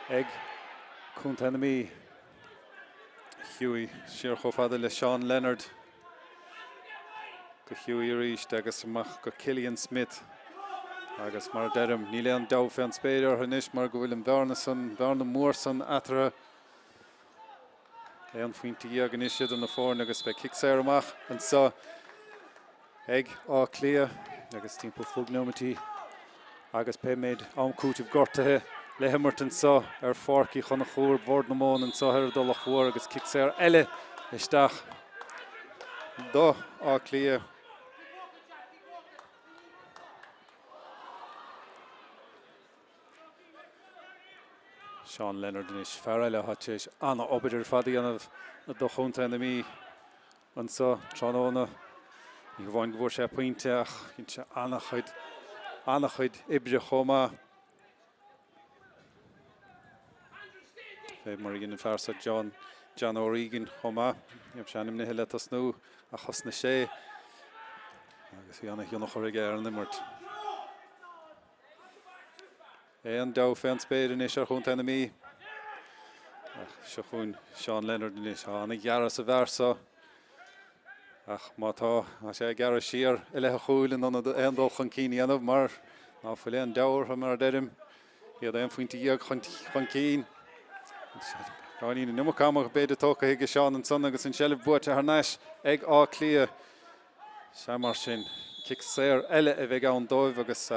Speaker 1: ag Contae na Mí. Hughie siar chomh fada le Seán Leonard. Go Hughie arís agus amach go Cillian Smith. Agus mar a deirim, níl aon deabhadh fén spéir orthu anois mar go bhfuil an bhearna san, bearna mór san eatarthu. 11 phointe anois idir na foirne agus beidh cic saor amach anseo ag Áth Cliath agus timpeall chúig neomaití agus pé méid am cúitimh gortaithe le himirt anseo ar Pháirc Uí Chonchúir, Bord na Móna anseo ar an dTulach Mhór agus cic saor eile isteach do Áth Cliath. Seán Leonard anois, fear eile atá tar éis an-obair ar fad a dhéanamh do chontae na Mí anseo tráthnóna. Ní hamháin go bhfuair sé pointe ach dhein sé an-chuid, an-chuid oibre chomh maith. Fé mar a dhein an fear seo John, John O'Regan chomh maith. Ní raibh sé ainmnithe le tosnú ach thosnaigh sé agus bhí an-thionchar aige ar an imirt. Aon deabhadh fén spéir anois ar chontae na Mí. Ach seo chugainn Seán Leonard anois. Tá an-ghearradh sa bhfear seo. Ach má tá, tá sé ag gearradh siar i leith a chúil in ionad aon dul chun cinn a dhéanamh mar ná fuil aon deabhadh orthu mar a deirim. Iad 11 phointe chun cinn. Beagáinín an iomarca ama b'fhéidir tógtha aige Seán ansan agus an tseilbh buaite thar n-ais ag Áth Cliath. Sea, mar sin, cic saor eile a bheidh ann dóibh agus,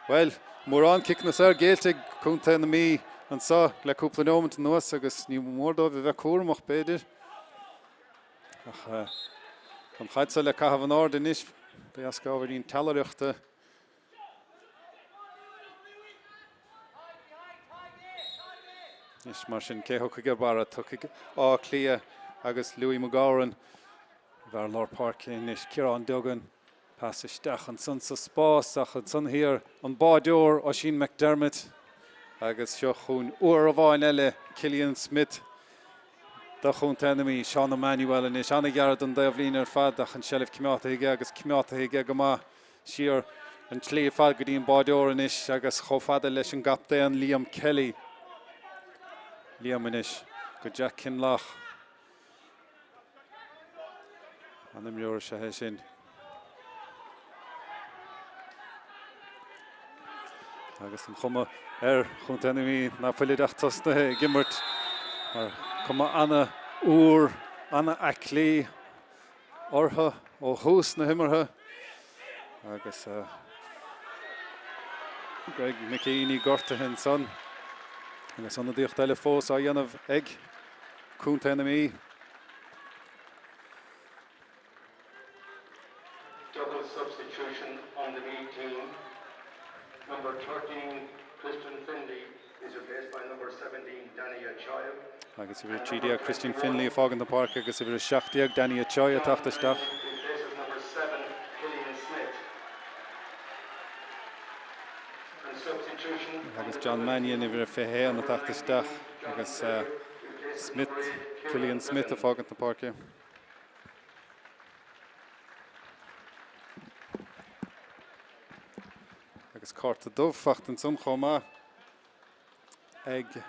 Speaker 1: bhuel, mórán ciceanna saor géillte ag contae na Mí anseo le cúpla neomant anuas agus ní mór dóibh a bheith cúramach, b'fhéidir. Ach an chaid seo le caitheamh in airde anois, de dheasca ábhairín teallaireachta. Anois, mar sin, cé thiocfaidh ar barra? Tiocfaidh Áth Cliath agus Louis McGauran. I bhfear lár páirce anois, Ciarán Duggan. Pas isteach ansan sa spás ach ansan thiar an báideoir Oisín McDermott agus seo chugainn uair amháin eile Cillian Smith do chontae na Mí. Seán Emmanuel anois, an-ghearradh don dtaobhlíne ar fad ach an tseilbh coimeádta aige agus coimeádta aige go maith siar an tslí ar fad go dtí an báideoir anois agus chomh fada leis an gcaptaen Liam Kelly. Liam anois go Jack Kinlough. An-imreoir is ea é sin. Agus an chuma ar chontae na Mí ná fuilid ach tosnaithe ag imirt mar cuma ana-fhuar, ana-aclaí orthu ó thús na himeartha agus Greg McKeaney gortaithe ansan agus ionadaíocht eile fós á dhéanamh ag Contae na Mí.
Speaker 2: Double substitution on the Meath team. Number 13, Christian Finlay, is replaced by number.
Speaker 1: Agus uimhir 13 Christian Finlay ag fágaint na páirce agus uimhir 17 Danny Achoy ag teacht isteach. Agus John Mannion uimhir 21 ag teacht isteach agus Smith, Killian Smith ag fágaint na páirce. Agus cárta dubh fachta ansan chomh maith ag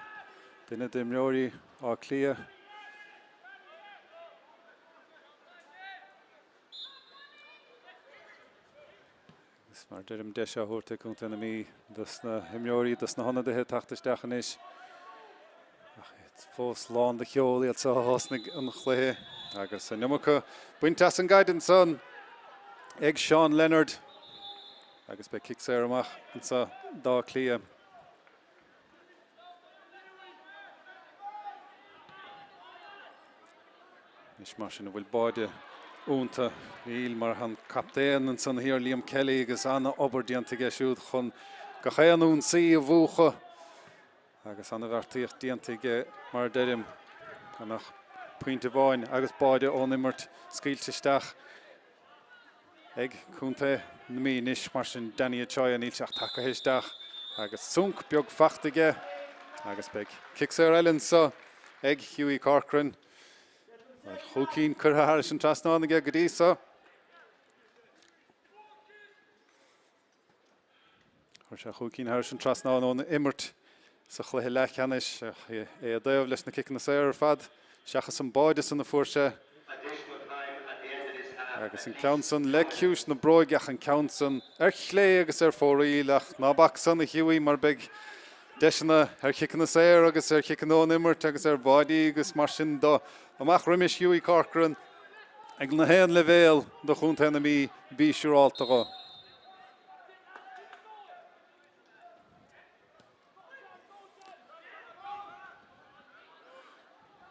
Speaker 1: duine d'imreoirí Átha Cliath. Agus mar deirim deis á thabhairt ag Contae na Mí dos na himreoirí, dos na hionadaithe teacht isteach anois. Ach iad fós lán de cheol iad seo a thosnaigh an chluiche agus an iomarca bainte as an gcaid ansan ag Seán Leonard agus beidh cic saor amach anseo d'Áth Cliath. Anois mar sin an bhfuil báide iontu? Níl, mar an captaen ansan thiar Liam Kelly agus an-obair déanta aige siúd chun gach aon ionsaí a mhúchadh agus an-bheartaíocht déanta aige mar a deirim gan ach pointe amháin agus báide ón imirt scaoilte isteach ag Contae na Mí anois mar sin Danny Achoya níl sé ach tagtha isteach agus sonc beag fachta aige agus beidh cic saor eile anseo ag Hughie Corcoran. Bhuel, chúig cinn curtha thairis an trasnán aige go dtí so. Chuir sé chúig cinn thairis an trasnán ón imirt sa chluiche leathcheannais. É i dtaobh leis na ciceanna saor ar fad, seachas an báide san a fuair sé. Agus an ceann san le ciumhais na bróige ach an ceann san ar chlé agus ar fóraoil ach ná bac san a Hughie mar beidh deiseanna ar chiceanna saor agus ar chiceanna ón imirt agus ar bháidí agus mar sin de amach roimis Hughie Corcoran ag na haon leibhéal do Chontae na Mí, bí siúrálta dho.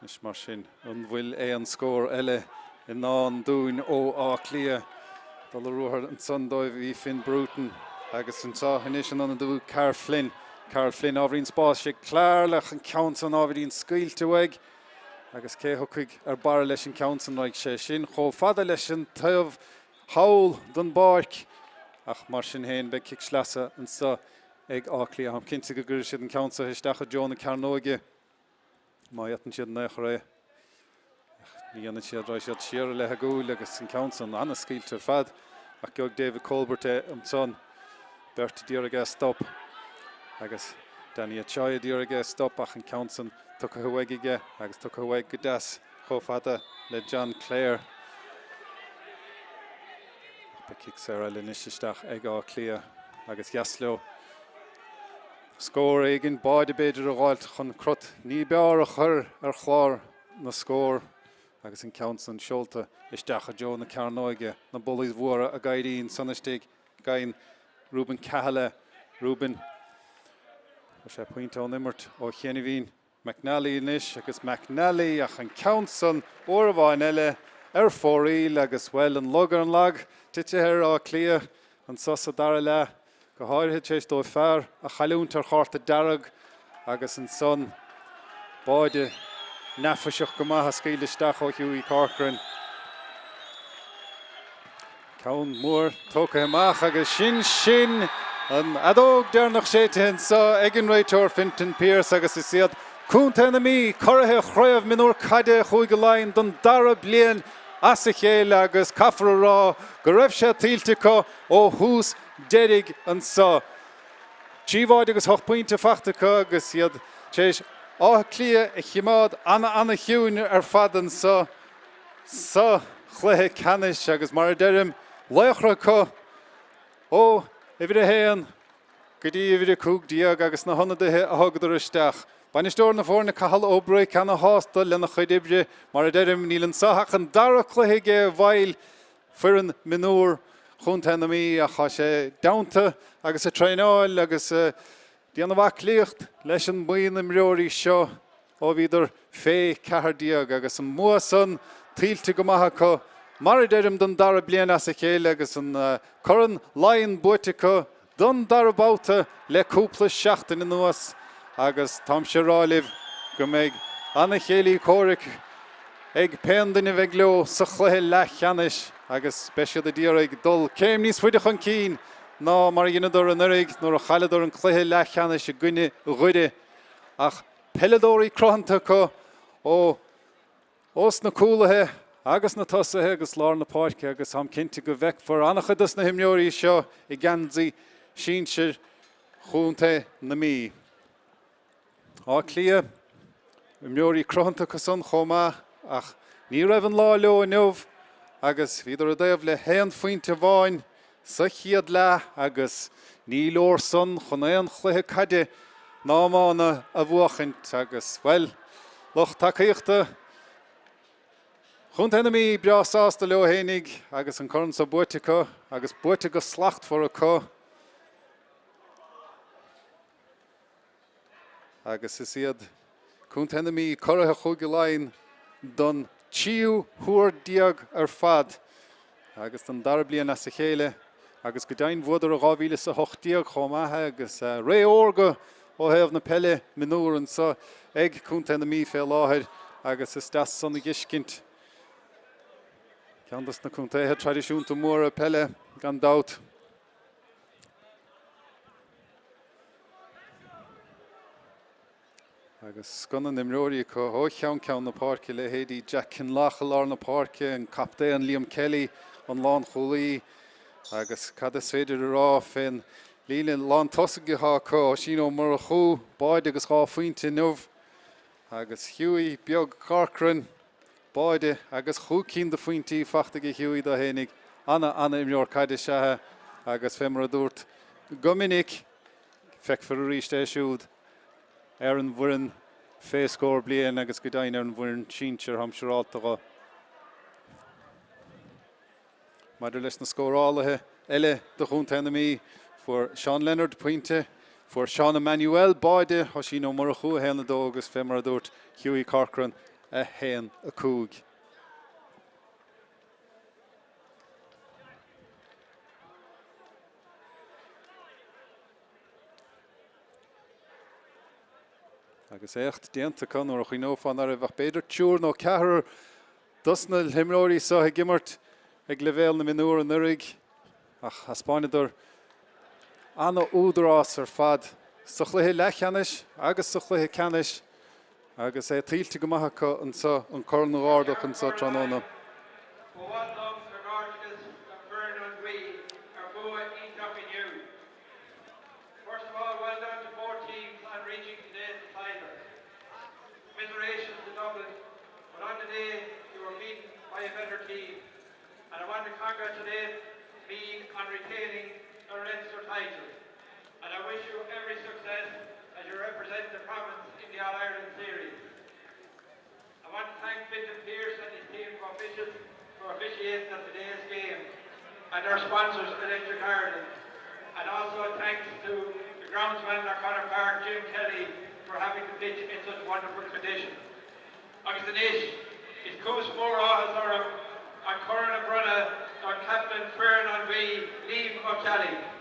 Speaker 1: Anois mar sin, an bhfuil aon scór eile i ndán dúinn ó Áth Cliath? Dul ar ruathar ansan dóibh bhí Finn Bruton agus anseo anois an ionadú Karl Flynn. Karl Flynn ábhairín spáis ag Clarle ach an ceann san ábhairín scaoilte uaidh agus cé thiocfaidh ar barra leis an ceann san raghaidh sé sin chomh fada leis an taobh thall den bpáirc ach mar sin féin beidh cic sleasa anseo ag Áth Cliath. Táim cinnte go gcuirfidh siad an ceann seo isteach i dtreo na cearnóige. Má fhéadann siad in aon chor é. Ach ní dhéanfaidh siad, raghaidh siad siar i leith a gcúil agus an ceann san an-scaoilte ar fad. Ach gheobhaidh David Colbert é ansan. Beirt a d'iarraidh é a stop. Agus Danny Achoy a d'iarraidh é a stop ach an ceann san tugtha uaidh aige agus tugtha uaidh go deas chomh fada le John Clare. Ach beidh cic saor eile anois isteach ag Áth Cliath agus dheas leo. Scór éigin, báide b'fhéidir a dh'fháilt chun crot ní b'fhearr a chur ar chlár na scór agus an ceann san seolta isteach i dtreo na cearnóige, na bulaí mhóra ag éirí ansan istigh, Faigheann Reuben Cahill é, Reuben, fuair sé pointe ón imirt ó chianaibhín. McNally anois agus McNally ach an ceann san uair amháin eile ar fóraoil agus, bhuel, an lug ar an lag tite ar Áth Cliath anso sa dara leath, go háirithe tar éis dóibh fear a chailliúint ar chárta dearg agus ansan báide neafaiseach go maith a scaoileadh isteach ó Hughie Corcoran. Ceann mór tógtha amach agus sin sin an fheadóg deireanach séidte anseo ag an réiteoir Fintan Pierce agus is iad Contae na Mí curaithe Chraobh Mionúr Caide Chúige Laighean don dara bliain as a chéile agus caithfear a rá go raibh sé tuillte acu ó thús deiridh anseo. 3 bháide agus 8 bpointe faighte acu agus iad tar éis Áth Cliath a chimeád ana-ana-chiúin ar fad anseo. sa chluiche ceannais agus mar a deirim, laochra acu ó uimhir 1 go dtí uimhir 15 agus na hionadaithe a thugadar isteach. Bainisteoir na foirne Cathal Ó Bruic ana-shásta lena chuid oibre. Mar a deirim, níl anseo ach an dara cluiche aige i bhfeighil foireann mionúr Chontae na Mí ach tá sé i dteannta agus ag traenáil agus ag déanamh aclaíocht leis an mbuíon imreoirí seo. Ó bhíodar fé 14 agus an mbua san tuillte go maith acu, mar a deirim, don dara bliain as a chéile agus an Corn Laighean buaite acu don dara babhta le cúpla seachtain anuas agus táimse ag rá libh go mbeidh Ana-chéilí comhraic ag pé duine a bheidh leo sa chluiche leathcheannais agus beidh siad a d'iarraidh dul céim níos faide chun cinn ná mar a dheineadar anuraidh nuair a chailleadar an cluiche leathcheannais i gcoinne Dhoire ach peileadóirí cruthanta acu ó Ós na cúlaithe agus na tosaithe agus lár na páirce agus táim cinnte go bhfeicfear an-chuid dos na himreoirí seo i ngeansaí sinsir Chontae na Mí. Áth Cliath, imreoirí cruthanta acu san chomh maith ach ní raibh an lá leo inniu agus bhíodar i dtaobh le haon phointe amháin sa chéad leath agus ní leor san chun aon chluiche caide ná iomána a bhuachaint agus, bhuel, lucht tacaíochta Chontae na Mí breá sásta leo fhéinig agus an corn so buaite acu agus buaite go slachtmhar acu. Agus is iad Contae na Mí curaithe Chúige Laighean don tríú huair déag ar fad agus don dara bliain as a chéile agus go deimhin bhuadar i 2018 chomh maith agus ré órga ó thaobh na peile mionúr anseo ag Contae na Mí fé láthair agus is deas san a dh'fheiscint. Ceann dos na contaetha traidisiúnta móra peile gan dabht. Agus scoth na n-imreoirí acu ó cheann ceann na páirce, leithéidí Jack Kinlough i lár na páirce, an captaen Liam Kelly, an lánchúlaí, agus cad is féidir a rá fén líne lántosaigh atá acu, Oisín Ó Murchú, báide agus 2 phointe inniu, agus Hughie beag Corcoran, báide agus chúig cinn de phointí fachta aige Hughie dó fhéinig. Ana, ana-imreoir caide is ea é agus fé mar a dúrt go minic, feicfear arís é siúd ar an bhfoireann fé scór bliain agus go deimhin ar an bhfoireann sinsir, táim siúrálta dho. Maidir leis na scórálaithe eile do Chontae na Mí, fuair Seán Leonard pointe, fuair Seán Emmanuel báide, Oisín Ó Murchú 1, 2 agus fé mar a dúrt Hughie Corcoran 1, 5. Agus éacht déanta acu nuair a chuimhneofá nach raibh ach b'fhéidir triúr nó ceathrar dos na himreoirí seo ag imirt ag leibhéal na mionúr anuraidh ach thaispeáineadar ana-údarás ar fad sa chluiche leathcheannais agus sa chluiche ceannais agus é tuillte go maith acu anseo an corn a dh'ardach anseo tráthnóna.
Speaker 3: Ba mhaith liom comhghairdeachas le foireann an Mhí ar bhua iontach inniu. First of all, well done to both teams on reaching today's decider. Commiserations to Dublin, but on the day you were beaten by a better team and I want to congratulate Meath on retaining their Leinster title and I wish you every success as you represent the province in the All-Ireland series. I want to thank Fintan Pearse and his team of officials for officiating at today's game and our sponsors Electric Ireland. And also thanks to the groundsman at O'Connor Park, Jim Kelly, for having the pitch in such wonderful condition. Agus anois, is cúis mhór áthais orm an corn a bhronnadh don chaptaen foireann an Mhí, Liam Ó Ceallaigh.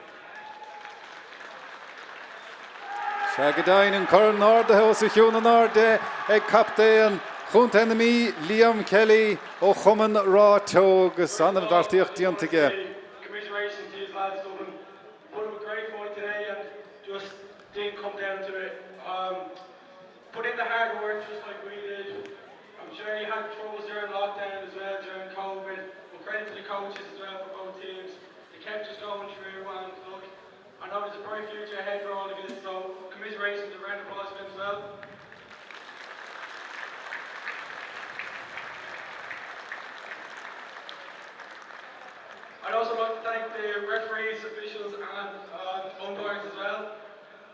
Speaker 1: Sea go deimhin, an corn ardaithe os a chionn in airde ag captaen Chontae na Mí, Liam Kelly ó Chumann Ráth Teo agus an-bheartaíocht déanta aige.
Speaker 4: Commiserations to you lads Dublin. You put up a great fight today and just didn't come down to it. Um, put in the hard work just like we did. I'm sure you had troubles during lockdown as well, during COVID. But credit to the coaches as well for both teams. They kept us going through and look, I know there's a bright future ahead for all of you, so commiserations and round of applause for them as well. I'd also like to thank the referees, officials and uh, umpires as well.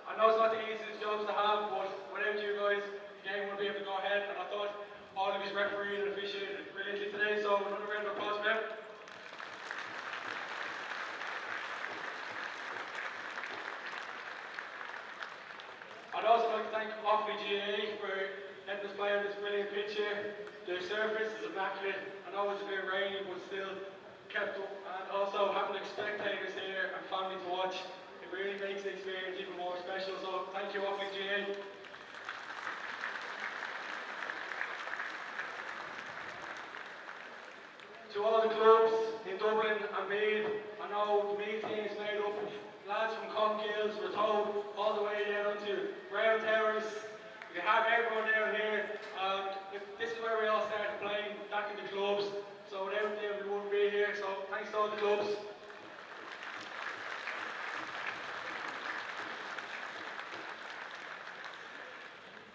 Speaker 4: I know it's not the easiest jobs to have, but without you guys, the game wouldn't be able to go ahead. And I thought all of you refereed and officiated brilliantly today, so another round of applause for them. I'd also like to thank Offaly GAA for letting us play on this brilliant pitch here. The surface is immaculate. I know it's a bit rainy, but still kept up. And also having the spectators here and family to watch, it really makes the experience even more special. So thank you, Offaly GAA. To all the clubs in Dublin and Meath, I know the Meath team is made up of lads from Clonkill, Ratoath, all the way down to Round Towers. We have everyone down here. Um, this is where we all started playing back in the clubs. So without them, we wouldn't be here. So thanks to all the clubs.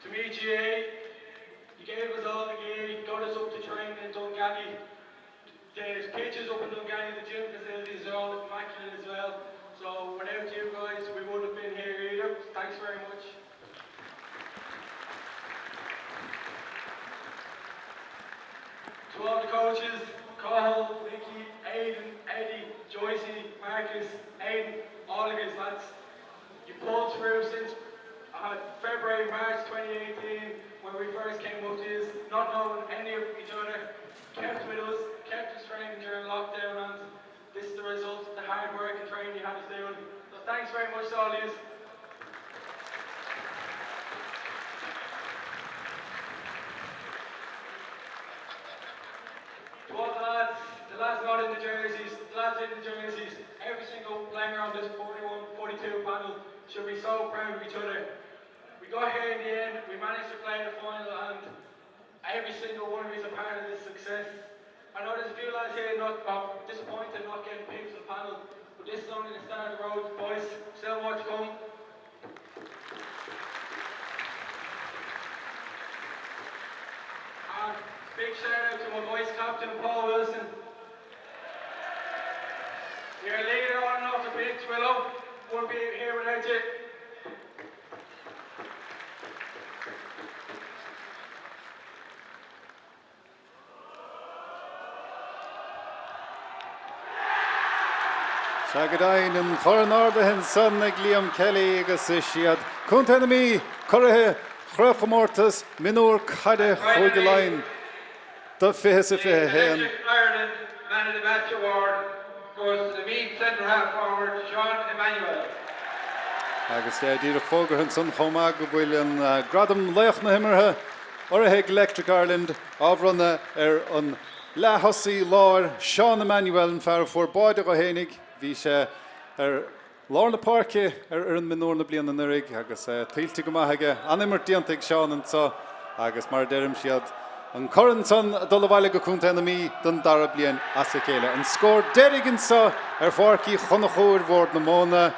Speaker 4: To me, GA, you gave us all the gear, you got us up to training in Dunganny. The pitches up in Dunganny, the gym facilities are all immaculate as well. So without you guys, we wouldn't have been here either. Thanks very much. To all the coaches, Cathal, Mickey, Aidan, Eddie, Joycey, Marcus, Aidan, all of you lads. You pulled through since uh, February, March 2018, when we first came up to this, not knowing any of each other, kept with us, kept us training during lockdown, and this is the result of the hard work and training you had us doing. So thanks very much to all of you. To all the lads, the lads not in the jerseys, the lads in the jerseys, every single player on this 41, 42 panel should be so proud of each other. We got here in the end, we managed to play the final and every single one of you is a part of this success. I know there's a few lads here not uh, disappointed not getting picked for the panel, but this is only the start of the road, boys. Still more to come. And big shout out to my vice captain, Paul Wilson. You're a leader on and off the pitch, Willow. Wouldn't be here without you.
Speaker 1: Sea go deimhin, an corn ardaithe ansan ag Liam Kelly agus is iad Contae na Mí curaithe Chraobhchomórtas Mionúr Caide Chúige Laighean do
Speaker 3: 2021.
Speaker 1: 21.
Speaker 3: Electric Ireland Man of the Match award goes to the Meath centre half forward Sean Emmanuel.
Speaker 1: Agus é díreach fógartha ansan chomh maith go bhfuil an gradam Laoch na hImeartha urraithe ag Electric Ireland á bhronnadh ar an leath-thosaí láir Seán Emmanuel, an fear a fuair báide dó fhéinig. Bhí sé ar lár na páirce ar fhoireann mionúr na bliana anuraidh agus é tuillte go maith aige. An-imirt déanta ag Seán anso agus mar a deirim siad an corn san ag dul abhaile go Contae na Mí don dara bliain as a chéile. An scór deiridh anso ar Pháirc Uí Chonchúir, Bhord na Móna,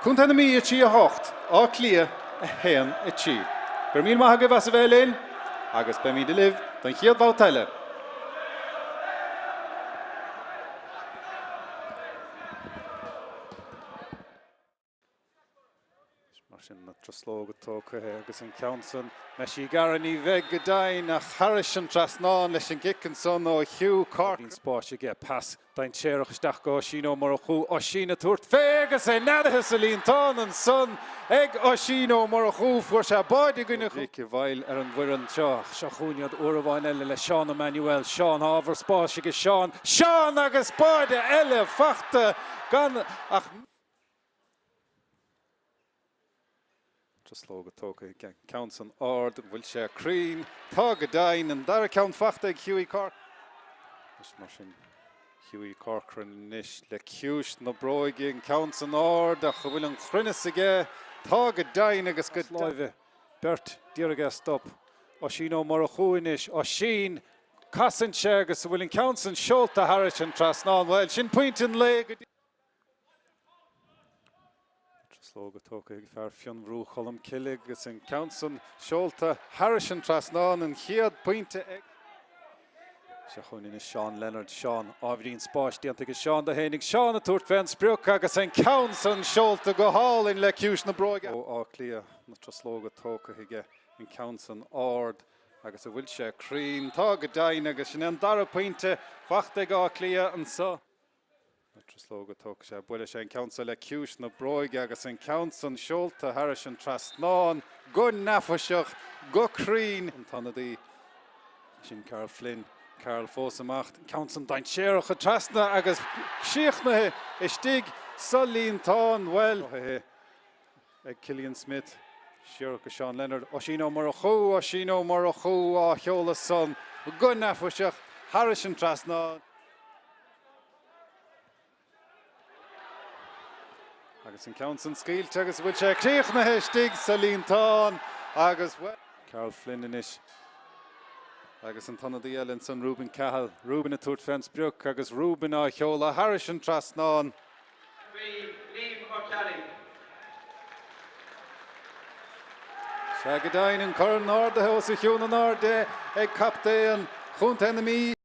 Speaker 1: Contae na Mí 3, 8, Áth Cliath 1, 3. Go raibh míle maith agaibh as a bheith linn agus beimid libh don chéad bhabhta eile. Mar sin na truslóga tógtha agus an ceann san mbeidh sí gar ní bheidh go deimhin ach thairis an trasnán leis an gcic ansan ó Hugh Corcoran. Spáis aige, pas dainséarach isteach go Oisín Ó Murchú, Oisín ag tabhairt fé agus é neadaithe sa líontán ansan ag Oisín Ó Murchú. Fuair sé báide i gcoinne Mhic i bhfeighil ar an bhfoireann seo ach seo chugainn iad uair amháin eile le Seán Emmanuel. Seán, ábhar spáis aige Seán. Seán agus báide eile fachta gan ach. Truslóga tógtha ag an ceann san ard, an bhfuil sé cruinn? Tá go deimhin, an dara ceann fachta ag Hughie Corcoran. Anois mar sin, Hughie Corcoran anois le ciumhais na bróige, an ceann san ard ach an bhfuil an chruinneas aige? Tá go deimhin agus go láimhe beirt d'iarraidh é a stop. Oisín Ó Murchú anois, Oisín! Casann sé agus an bhfuil an ceann san seolta thairis an trasnán? Bhuel, sin pointe an lae go dtí. Truslóga tógtha ag fear Fionnbhrú Cholm Cille agus an ceann san seolta thairis an trasnán, an chéad pointe ag. Seo chugainn anois Seán Leonard. Seán, ábhairín spáis déanta aige Seán do fhéinig. Seán ag tabhairt fén sprioc agus an ceann san seolta go hálainn le ciumhais na bróige. Ó Áth Cliath, na truslóga tógtha aige, an ceann san ard agus an bhfuil sé cruinn? Tá go deimhin agus sin é an dara pointe fachta ag Áth Cliath anso. Na truslóga tógtha sé, buailfidh sé an ceann seo le ciumhais na bróige agus an ceann san seolta thairis an trasnán go neafaiseach, go cruinn. An t-ionadaí sin Karl Flynn, Karl fós amach, an ceann san dainséarach trasna agus críochnaithe istigh sa líontán. Bhuel, ag Killian Smith, siar go Seán Leonard, Oisín Ó Murchú, Oisín Ó Murchú á sheoladh san go neafaiseach. thairis an trasnán. Agus an ceann san scaoilte agus bhfuil sé críochnaithe istigh sa líontán agus, bhuel, Karl Flynn anois agus an t-ionadaí eile ansan, Reuben Cahill. Reuben ag tabhairt fén sprioc agus Reuben á sheoladh thairis an trasnán.
Speaker 3: Bhí Liam Ó Ceallaigh.
Speaker 1: Sea go deimhin, an corn ardaithe os a chionn in airde ag captaen Chontae na Mí.